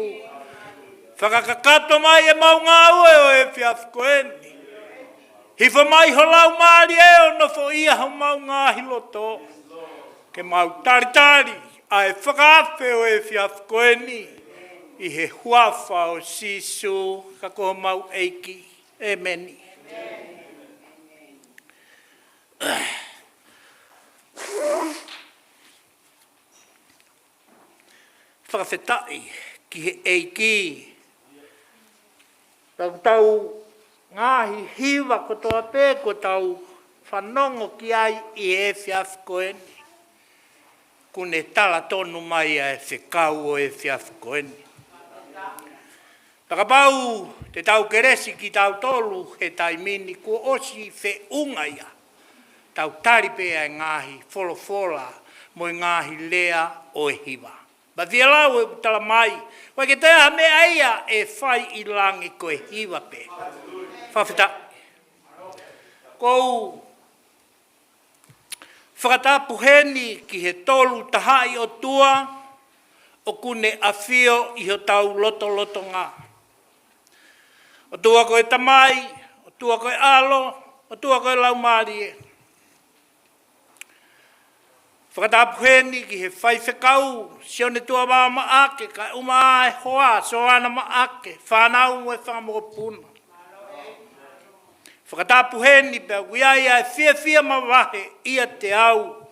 Fakakakato mai ʻemau ngāue ʻo e efiafi ko eni. Hifo mai ho Laumālie ʻo nofoʻia homau ngaahi loto, ke mau talitali ʻa e fakaafe ʻo e efiafi ko eni, ʻi he huafa ʻo Sīsū ka ko homau ʻEiki. ʻĒmeni. Fakafetaʻi ki he ʻEiki. Tau tau ngaahi hiva kotoa pē kuo tau fanongo ki ai ʻi he efiafi ko eni, kuo ne tala tonu mai ʻa e fekau ʻo e efiafi ko eni. Pea kapau te tau kelesi kitautolu he taimi ni, kuo ʻosi feʻunga ia. Tau tali pē ʻa e ngaahi folofola mo e ngaahi lea ʻo e hiva. Pea fie lau ʻoku tala mai, ʻoku ʻikai ke toe ʻi ai ha meʻa ia ʻe fai ʻi langi ko e hiva pē. Fakafetaʻi. ʻOku ou fakatapu heni ki he Tolu Tahaʻi ʻOtua ʻoku ne ʻafio ʻi hotau lotolotonga. ʻOtua ko e Tamai, ʻOtua ko e ʻAlo, ʻOtua ko e Laumālie. Fakatapu heni ki he faifekau, Sione Tuʻa Vao Maʻake, kae ʻumaʻā e hoa, Soana Maʻake, fānau mo e fanga mokopuna. Fakatapu heni pea ʻoku ʻi ai ʻa e fiefia mavahe ʻiate au.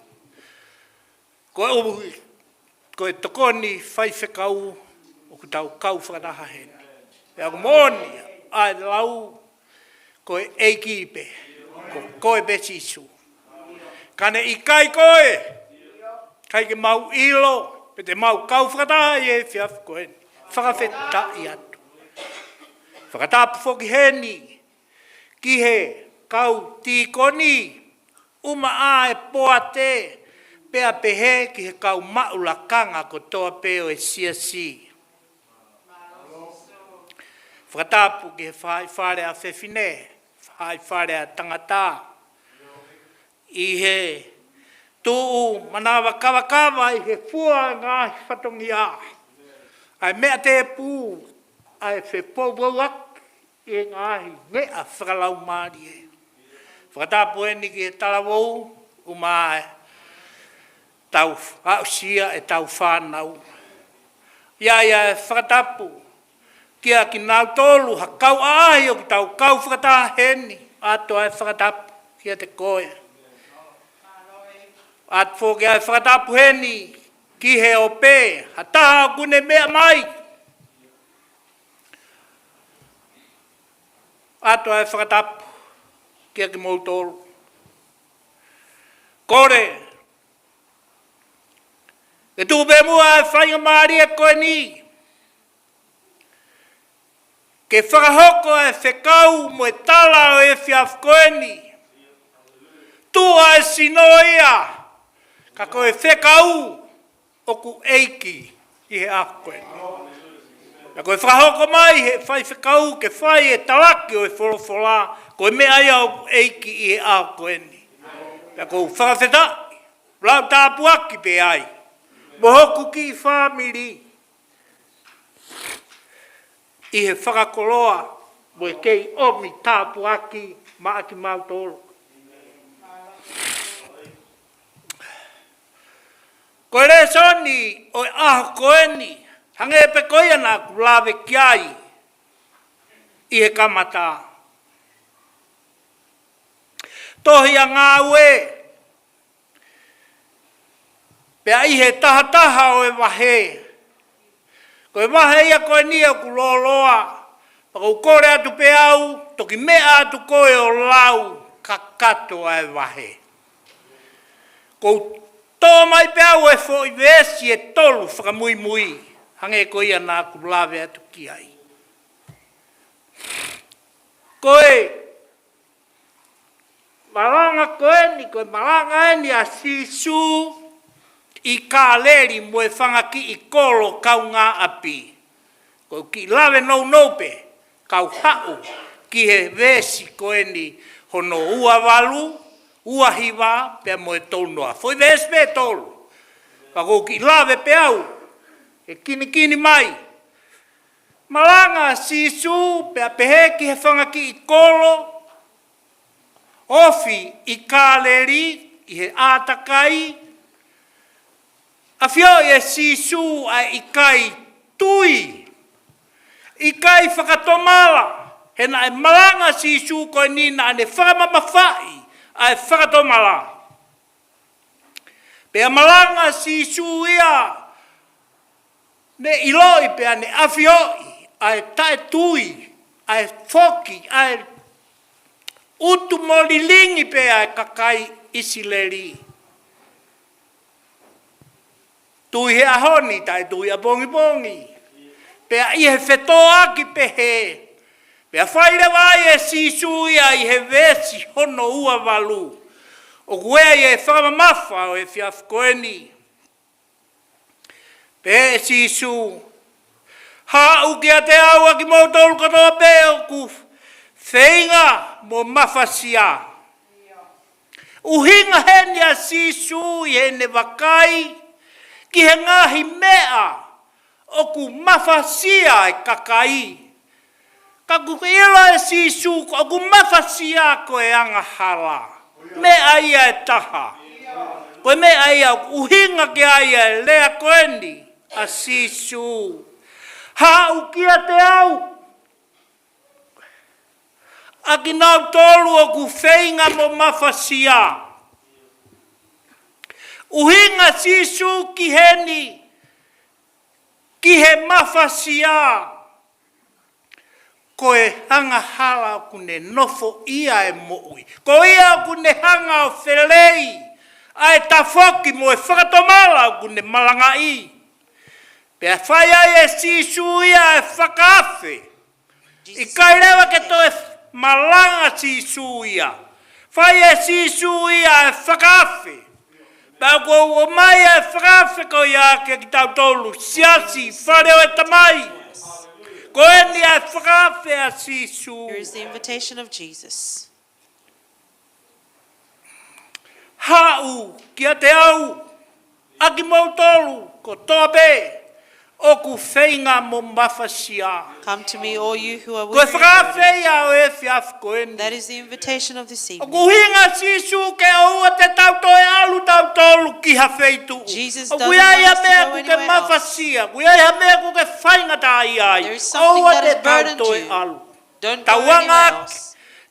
Ko e ʻuhi, ko e tokoni faifekau ʻoku tau kau fakataha heni. Pea ʻoku moʻoni ʻa e lau, ko e ʻEiki pē, ko koe pē Sīsū. Ka ne ʻikai koe, ʻikai ke mau ʻilo pe te mau kau fakataha ʻi he efiafi ko eni. Fakafetaʻi atu. Fakatapu foki heni ki he kau tīkoni, ʻumaʻā e poate, pea pehē ki he kau maʻu lakanga kotoa pē ʻo e siasi. Fakatapu ki he faʻahi fale ʻa fefine, faʻahi fale ʻa tangata, ʻi he tuʻu manava kavakava ʻi he fua e ngaahi fatongia, ʻa e meʻa tēpū, ʻa e fepoupouaki ʻi he ngaahi meʻa fakalaumālie. Fakatapu eni ki he talavou, ʻumaʻā e tau aʻusia e tau fānau. ʻI ai ʻa e fakatapu kia kinautolu ha kau ʻaʻahi ʻoku tau kau fakataha heni, ʻoatu ʻa e fakatapu kiate koe. ʻOatu foki ʻa e fakatapu heni ki he ope, ha taha ʻoku ne meʻa mai, ʻoatu ʻa e fakatapu kia kimoutolu. Kole ke tuʻu pē muʻa ʻa e faingamālie ko eni ke fakahoko ʻa e fekau mo e tala ʻo e efiafi ko eni. Tuʻu ʻa e sino ia, ka ko e fekau ʻoku ʻeiki ʻi he ʻaho ko eni. Pea ko e fakahoko mai he faifekau ke fai e talaki ʻo e folofola, ko e meʻa ia ʻoku ʻeiki ʻi he ʻaho ko eni. Pea ʻoku ou fakafetaʻi, lau tāpuaki pē ai mo hoku kiʻi fāmili ʻi he fakakoloa mo e kei ʻomi tāpuaki maʻa kimautolu. Ko e lēsoni ʻo e ʻaho ko eni, hangē pē ko ia naʻa ku lave ki ai ʻi he kamata. Tohi ʻa Ngāue, pea ʻi he tahataha ʻo e vahe. Ko e vahe ia ko eni ʻoku lōloa, pea ʻoku ou kole atu pē au, toki meʻa atu koe ʻo lau kakato ʻa e vahe. ʻOku ou tō mai pē au e foʻi veesi ʻe tolu fakamuimui, hangē ko ia naʻa ku lave atu ki ai. Ko e malanga ko eni, ko e malanga eni ʻa Sīsū ʻi Kāleli mo e fanga kiʻi kolo kaungāʻapi. ʻOku ou kiʻi lave nounou pē, kau haʻu ki he veesi ko eni hono ua valu, ua hiva, pea mo e tolu noa. Foʻi veesi pē ʻe tolu. Ka ʻoku ou kiʻi lave pē au, ʻe kinikini mai. Malanga ʻa Sīsū, pea pehē ki he fanga kiʻi kolo, ofi ʻi Kāleli, ʻi he ʻātakai, ʻafioʻi ʻe Sīsū ʻa e ʻikai tui, ʻikai fakatomala, he naʻe malanga ʻa Sīsū ko eni naʻa ne fakamamafaʻi ʻa e fakatomala. Pea malanga ʻa Sīsū ia, ne ʻiloʻi pea ne ʻafioʻi ʻa e taʻetui, ʻa e foki, ʻa e utu mo lilingi pē ʻa e kakai ʻIsileli. Tui he ʻaho ni, taʻetui ʻapongipongi. Pea ʻi he fetōʻaki pehē, pea fai leva ai ʻe Sīsū ia ʻi he veesi hono ua valu. ʻOku ʻi ai e fakamamafa ʻo e efiafi ko eni. Pehē ʻe Sīsū, haʻu kiate au ʻa kimoutolu kotoa pē ʻoku feinga mo mafasia. ʻUhinga heni ʻa Sīsū ʻi heʻene vakai ki he ngaahi meʻa ʻoku mafasia e kakai. Ka ʻoku ʻilo ʻe Sīsū ʻoku mafasia ko e angahala. Meʻa ia ʻe taha. Ko e meʻa ia ʻoku ʻuhinga ki ai ʻa e lea ko eni ʻa Sīsū. Haʻu kiate au, ʻa kinautolu ʻoku feinga mo mafasia. ʻUhinga Sīsū ki heni, ki he mafasia. Ko e angahala ʻoku ne nofoʻia e moʻui. Ko ia ʻoku ne hanga ʻo felei ʻa e tafoki mo e fakatomala ʻoku ne malangaʻi. Pea fai ai ʻe Sīsū ia e fakaafe. ʻIkai leva ke toe malanga Sīsū ia. Fai ʻe Sīsū ia e fakaafe. Pea ʻoku ou ʻomai e fakaafe ko ia kiate kitautolu, siasi, fale ʻo e Tamai. Ko eni e fakaafe ʻa Sīsū. Here is the invitation of Jesus. Haʻu kiate au, ʻa kimoutolu kotoa pē ʻoku feinga mo mafasia. Come to me, all you who are weary and burdened. Ko e fakaafe ia ʻo e efiafi ko eni. That is the invitation of this evening. ʻOku ʻuhinga Sīsū ke ʻoua te tau toe ʻalu tautolu ki ha feituʻu. Jesus doesn't want us to go anywhere else. ʻOku ʻi ai ha meʻa ʻoku ke mafasia, ʻoku ʻi ai ha meʻa ʻoku ke faingataʻaʻia ai. There is something that has burdened you. ʻOua te tau toe ʻalu. Don't go anywhere else. Tau anga ʻaki,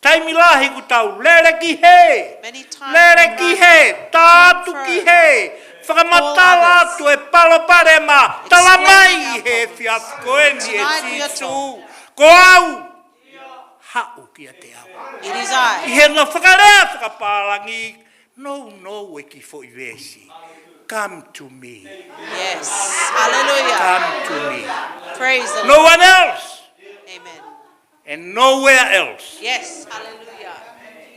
taimi lahi ʻoku tau lele ki hē. Many times in life, we turn further. Lele ki hē, tā atu ki hē. Call others. Fakamatala atu e palopalema. Explain our problems. Tala mai he efiafi ko eni ʻe Sīsū. Tonight we are told. Ko au, haʻu kiate au. It is I. ʻI heʻene fakalea fakapālangi, nounou e kiʻi foʻi veesi. Come to me. Yes. Hallelujah. Come to me. Praise the Lord. No one else. Amen. And nowhere else. Yes. Hallelujah.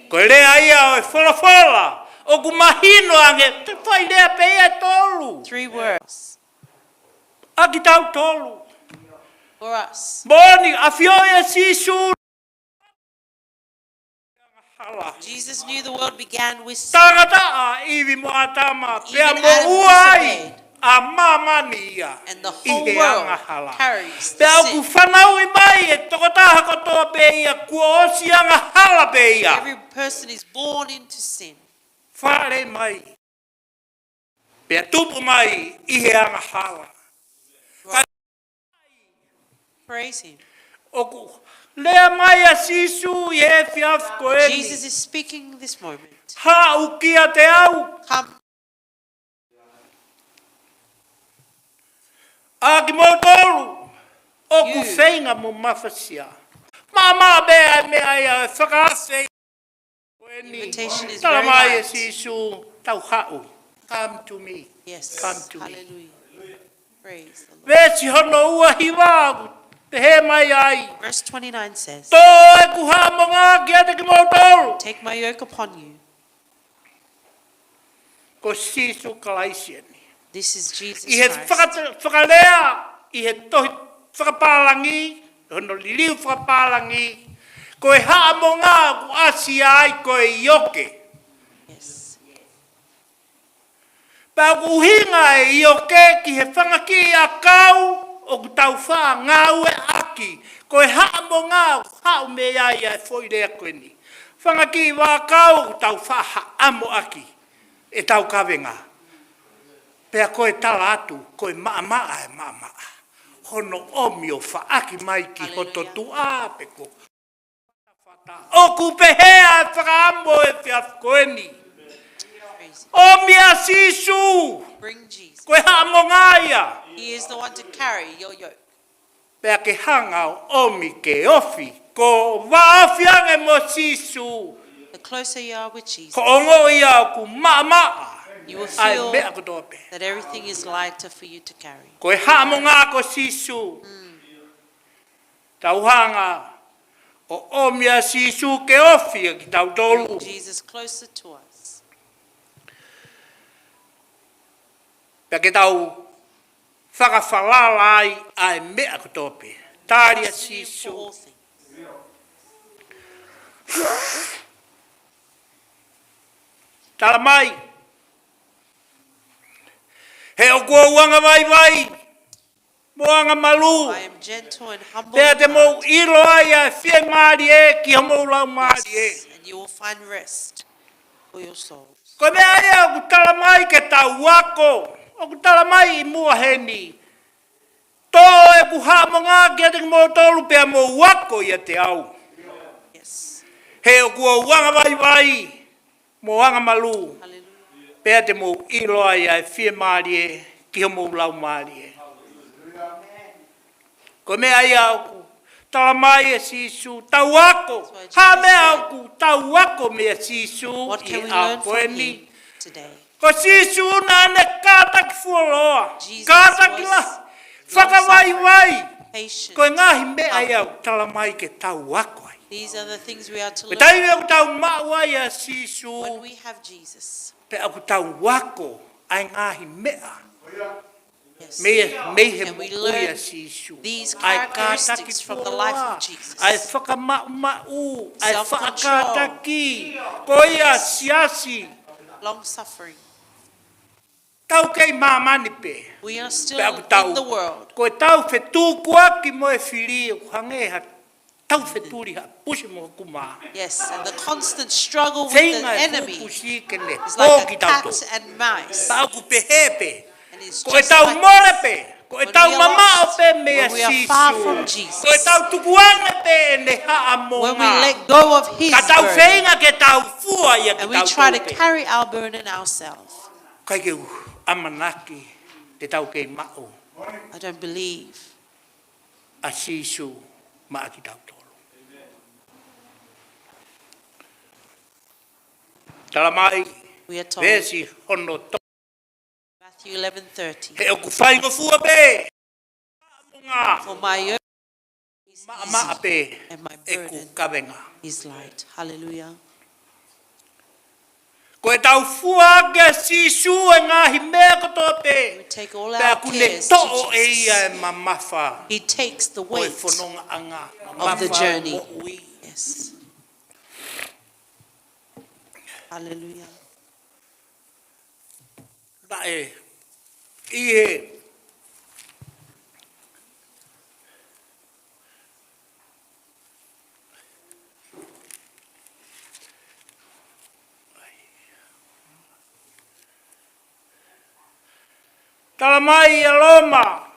Ko e lea ia ʻo e folofola, ʻoku mahino ange, te fai lea pē ia ʻe tolu. Three words. ʻA kitautolu. For us. Moʻoni, ʻafioʻi ʻe Sīsū angahala. Jesus knew the world began with sin. Tangataʻa ʻIvi mo ʻĀtama, pea moʻua ai ʻa māmani ia ʻi he angahala. Even Adam disobeyed. And the whole world carries the sin. Pea ʻoku fanauʻi mai e tokotaha kotoa pē ia kuo ʻosi angahala pē ia. Every person is born into sin. Fale mai. Pea tupu mai ʻi he angahala. Praise him. ʻOku lea mai ʻa Sīsū ʻi he efiafi ko eni. Jesus is speaking this moment. Haʻu kiate au. Come. ʻA kimoutolu ʻoku feinga mo mafasia. You. Maʻamaʻa pē ʻa e meʻa ia ʻe fakaafe. Ko eni, invitation is very light. Tala mai ʻe Sīsū, tau haʻu. Come to me. Yes. Come to me. Hallelujah. Praise the Lord. Veesi hono ua hiva ʻoku pehē mai ai. Verse twenty-nine says, Tō ʻeku haʻamonga kiate kimoutolu. Take my yoke upon you. Ko Sīsū Kalaisi eni. This is Jesus Christ. ʻI he faka-, fakalea, ʻi he tohi fakapālangi, hono liliu fakapālangi, ko e haʻamonga ʻoku ʻasi ai ko e ioke. Yes. Pea ʻoku ʻuhinga e ioke ki he fanga kiʻi ʻakau ʻoku tau faʻa ngāueʻaki, ko e haʻamonga ʻoku haʻu mei ai ʻa e foʻi lea ko eni. Fanga kiʻi vaʻakau ʻoku tau faʻa haʻamoʻaki ʻetau kavenga. Pea ko e tala atu, ko e maʻamaʻa e maʻamaʻa. Hono ʻomi ʻo faʻaki mai ki hoto tuʻa pe ko. Hallelujah. ʻOku pehē ʻa e fakaʻamu ʻo e efiafi ko eni. ʻOmi ʻa Sīsū. Bring Jesus. Ko e haʻamonga ia. He is the one to carry your yoke. Pea ke hanga ʻo ʻomi ke ofi, ko e vāofi ange mo Sīsū. The closer you are with Jesus, Ko e ongo ia ʻoku maʻamaʻa. You will feel ʻa e meʻa kotoa pē. That everything is lighter for you to carry. Ko e haʻamonga ko Sīsū. Mm. Tau hanga ʻo ʻomi ʻa Sīsū ke ofi ʻa kitautolu. Bring Jesus closer to us. Pea ke tau fakafalala ai ʻa e meʻa kotoa pē. Tali ʻa Sīsū. Tala mai. He ʻoku ou angavaivai mo angamalū. I am gentle and humble in heart. Pea te mou ʻilo ai ʻa e fiemālie ki homou laumālie. Yes, and you will find rest for your souls. Ko e meʻa ia ʻoku tala mai ke tau ako, ʻoku tala mai ʻi muʻa heni. Toʻo ʻeku haʻamonga kiate kimoutolu pea mou ako ʻiate au. Yes. He ʻoku ou angavaivai mo angamalū. Hallelujah. Pea te mou ʻilo ai ʻa e fiemālie ki homou laumālie. Ko e meʻa ia ʻoku tala mai ʻe Sīsū, tau ako. That's why Jesus said, ha meʻa ʻoku tau ako meia Sīsū ʻi he ʻaho ko eni. What can we learn from him today? Ko Sīsū naʻa ne kātaki fuoloa, Jesus kātaki lahi, fakavaivai. Patient. Ko e ngaahi meʻa ia ʻoku tala mai ke tau ako ai. These are the things we are to learn. Ko e taimi ʻoku tau maʻu ai ʻa Sīsū, when we have Jesus. Pea ʻoku tau ako ʻa e ngaahi meʻa. Yes. Mei, mei he moʻui ʻa Sīsū. And we learn these characteristics from the life of Jesus. ʻA e fakamaʻumaʻu, ʻa e faʻa kātaki, ko ia siasi. Self-control. Long suffering. Tau kei māmani pē. We are still in the world. Pea ʻoku tau, ko e tau fetukuaki mo e fili ʻoku hangē ha tau fetuli ha pusi mo ha kumā. Yes, and the constant struggle with the enemy is like a cat and mouse. Feinga e fuʻu pusi ke ne hō kitautolu. And it's just like, ko ʻetau mole pē, ko ʻetau mamaʻo pē meia Sīsū, when we are lost, when we are far from Jesus, ko ʻetau tukuange pē ʻene haʻamonga, when we let go of his burden, ka tau feinga ke tau fua ia kitautolu pē. And we try to carry our burden ourselves. ʻIkai ke u ʻamanaki te tau kei maʻu, I don't believe, ʻa Sīsū maʻa kitautolu. Tala mai, we are told, veesi hono tolu, Matthew eleven thirty, he ʻoku faingofua pē ʻeku haʻamonga, for my yoke is easy, maʻamaʻa pē ʻeku kavenga. And my burden is light. Hallelujah. Ko ʻetau fua ʻaki ʻa Sīsū e ngaahi meʻa kotoa pē. We take all our cares to Jesus. Pea ʻoku ne toʻo ʻe ia e mamafa ʻo e fonongaʻanga, mamafa ʻo e moʻui. He takes the weight of the journey. Yes. Hallelujah. Naʻe ʻi he Tala mai ʻa Loma,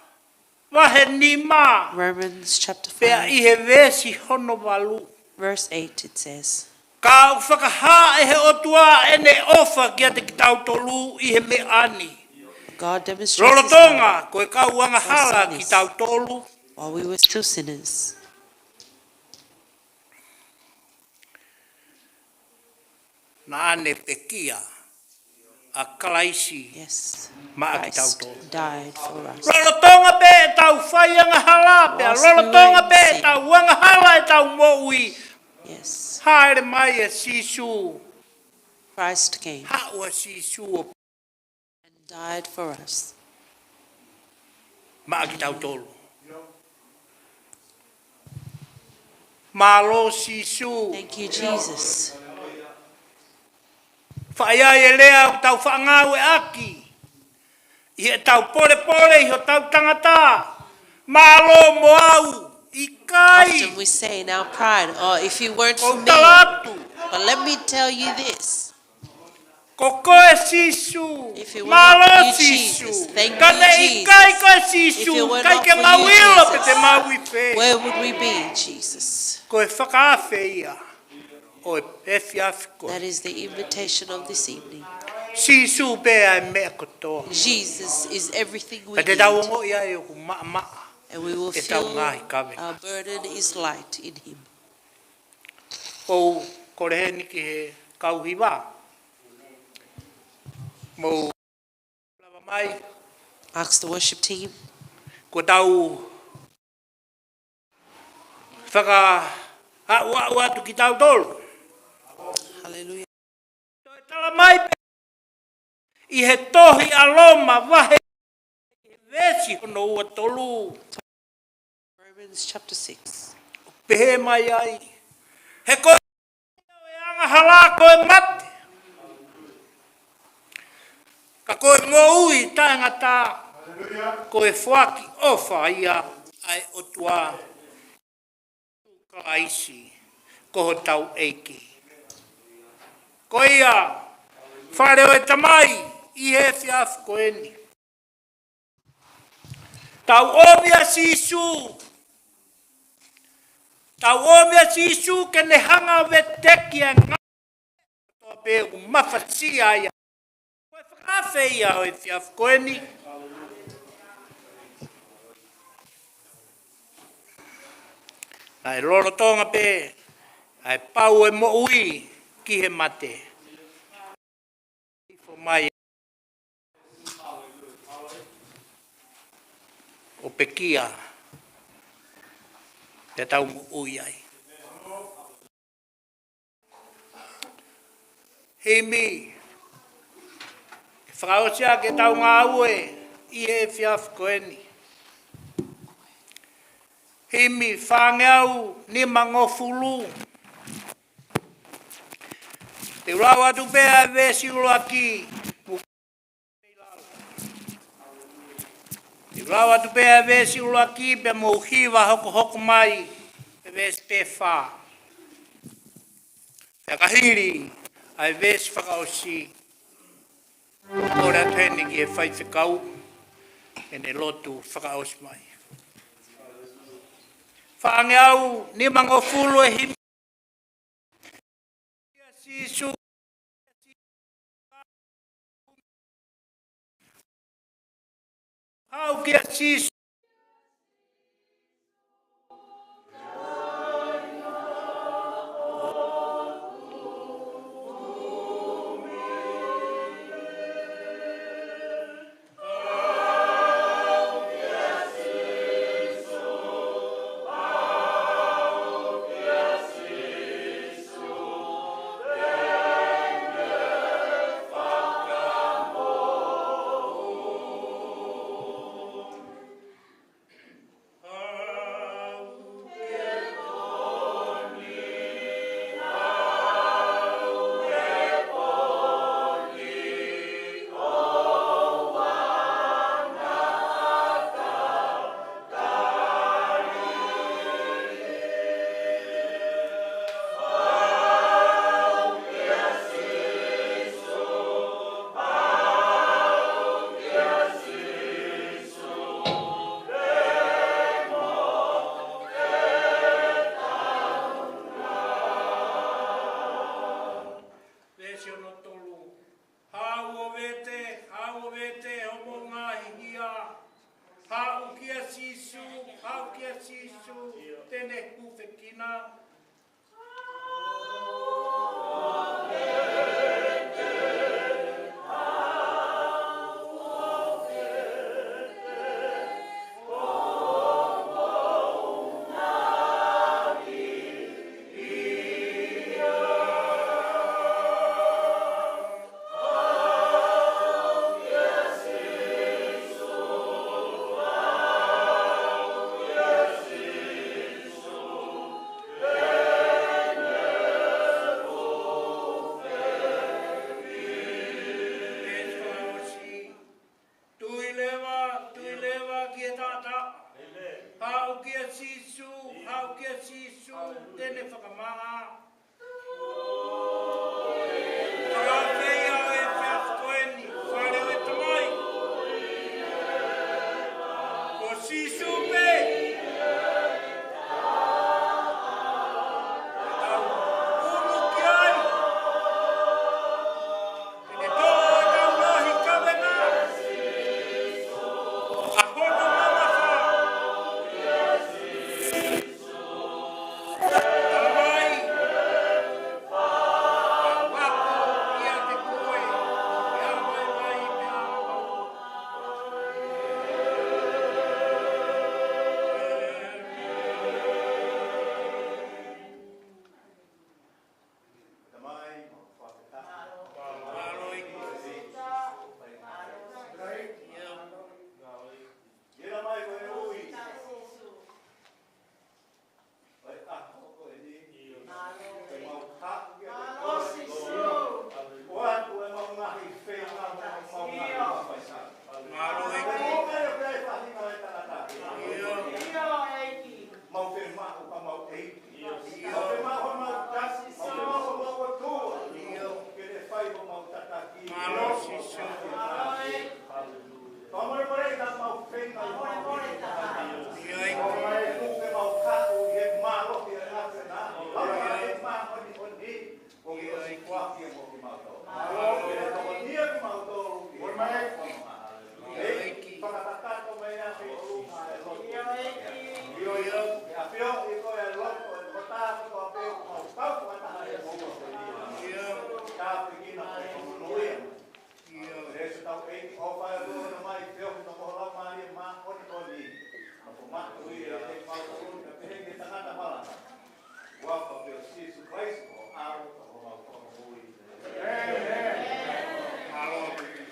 vahe nima. Romans chapter five. Pea ʻi he veesi hono valu. Verse eight, it says, Ka ʻoku fakahā ʻe he ʻOtua ʻene ʻofa kiate kitautolu ʻi he meʻa ni, God demonstrates his love for us in this, lolotonga ko e kau angahala kitautolu. While we were still sinners. Naʻa ne pekia ʻa Kalaisi, yes, maʻa kitautolu. Christ died for us. Lolotonga pē ʻetau fai angahala, pea lolotonga pē ʻetau angahala ʻetau moʻui. Whilst we were in sin, yes, hāʻele mai ʻa Sīsū. Christ came. Haʻu ʻa Sīsū ʻo and died for us. Maʻa kitautolu. Mālō Sīsū. Thank you, Jesus. Faʻa ʻi ai e lea ʻoku tau faʻa ngāueʻaki ʻi heʻetau polepole ʻi hotau tangata, mālō mo au, ʻikai. Often we say in our pride, "Oh, if it weren't for me." Ko u tala atu. But let me tell you this. Ko koe Sīsū. If it were not for you, Jesus, mālō Sīsū. Thank you, Jesus. Ka ne ʻikai koe Sīsū, ʻikai ke mau ʻilo pe te mau ʻi fē. If it were not for you, Jesus, where would we be, Jesus? Ko e fakaafe ia ʻo e efiafi ko eni. That is the invitation of this evening. Sīsū pē ʻa e meʻa kotoa. Jesus is everything we need. Pea te tau ongoʻi ai ʻoku maʻamaʻa ʻetau ngaahi kavenga. And we will feel our burden is light in him. ʻOku ou kole heni ki he kau hiva. Mou lava mai. Ask the worship team. Kuo tau fakaaʻuaʻu atu kitautolu. Hallelujah. Toe tala mai pē ʻi he tohi ʻa Loma vahe, veesi hono ua tolu. Romans chapter six. Pehē mai ai, he ko e angahala ko e mate, ka ko e moʻui taʻengata ko e foaki ʻofa ia ʻa e ʻOtua, Kalaisi ko hotau ʻEiki. Ko ia, Fale ʻo e Tamai, ʻi he efiafi ko eni. Tau ʻomi ʻa Sīsū. Tau ʻomi ʻa Sīsū ke ne hanga ʻo veteki ʻa e ngaahi kotoa pē ʻoku mafasia ai. Ko e fakaafe ia ʻo e efiafi ko eni. Naʻe lolotonga pē ʻa e pau ʻo e moʻui ki he mate. Ifo mai ʻo pekia, te tau moʻui ai. Himi, fakaʻosi ʻaki ʻetau ngāue ʻi he efiafi ko eni. Himi fāngeau nimangofulu. Te u lau atu pē ʻa e veesi ʻuluaki. Te u lau atu pē ʻa e veesi ʻuluaki pea mou hiva hokohoko mai ʻa e veesi pē fā. Pea ka hili ʻa e veesi fakaʻosi, ʻoku ou ʻoatu heni ki he faifekau ke ne lotu fakaʻosi mai. Fāngeau nimangofulu e himi. Kia Sīsū. Haʻu kia Sīsū. Veesi ono tolu. Haʻu ʻo vete, haʻu ʻo vete homou ngaahi hia. Haʻu kia Sīsū, haʻu kia Sīsū, te ne hūfekina. Tui leva, tui leva ki he taʻataʻa. Haʻu kia Sīsū, haʻu kia Sīsū, te ne fakamaʻa. Fakaafe ia ʻo e efiafi ko eni, fale ʻo e Tamai. Ko Sīsū pē. Tau ulu ki ai. Te ne toʻo ʻetau ngaahi kavenga. ʻA hono mamafa. Tamai, ʻoku ou ako ʻiate koe, ʻi he vaivai pea mo e Pei ka mau ʻi he ʻOtua, ʻo mai kuo ke mau kaʻu ʻi he mālohi ʻa e ʻAfiona, ʻo ʻi he māʻoniʻoni, ʻo ke ʻosi kuaki mo kimautolu. ʻO ke tokoniʻi kimautolu ʻi he māʻoniʻoni. ʻEiki, fakakakato mai ʻa e ʻolunga ʻo e lotu. ʻIo, ʻio, ke ʻafioʻi koe ʻa e lotu ʻo e tokotaha kotoa pē ʻoku mau kau fakataha ʻi he moʻui ko eni. ʻIo. Tāpuekina koe ʻi hono moʻui. ʻIo, ʻe ʻosi tau ʻEiki ʻofa ʻa e ʻOtua mai, feohi mo ho Laumālie Māʻoniʻoni. Mo ko mātuʻa ʻi he mau toloni ka pehē ki he tangata malanga. Huafa pē ʻo Sīsū Kalaisi ko ho ʻAlo, ko homau Fakamoʻui. ʻĒmeni.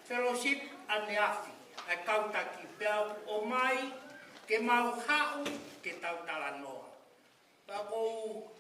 Fellowship ʻaneafi, ʻa e kau taki pea ʻomai ke mau haʻu ke tau talanoa. Pea ʻoku ou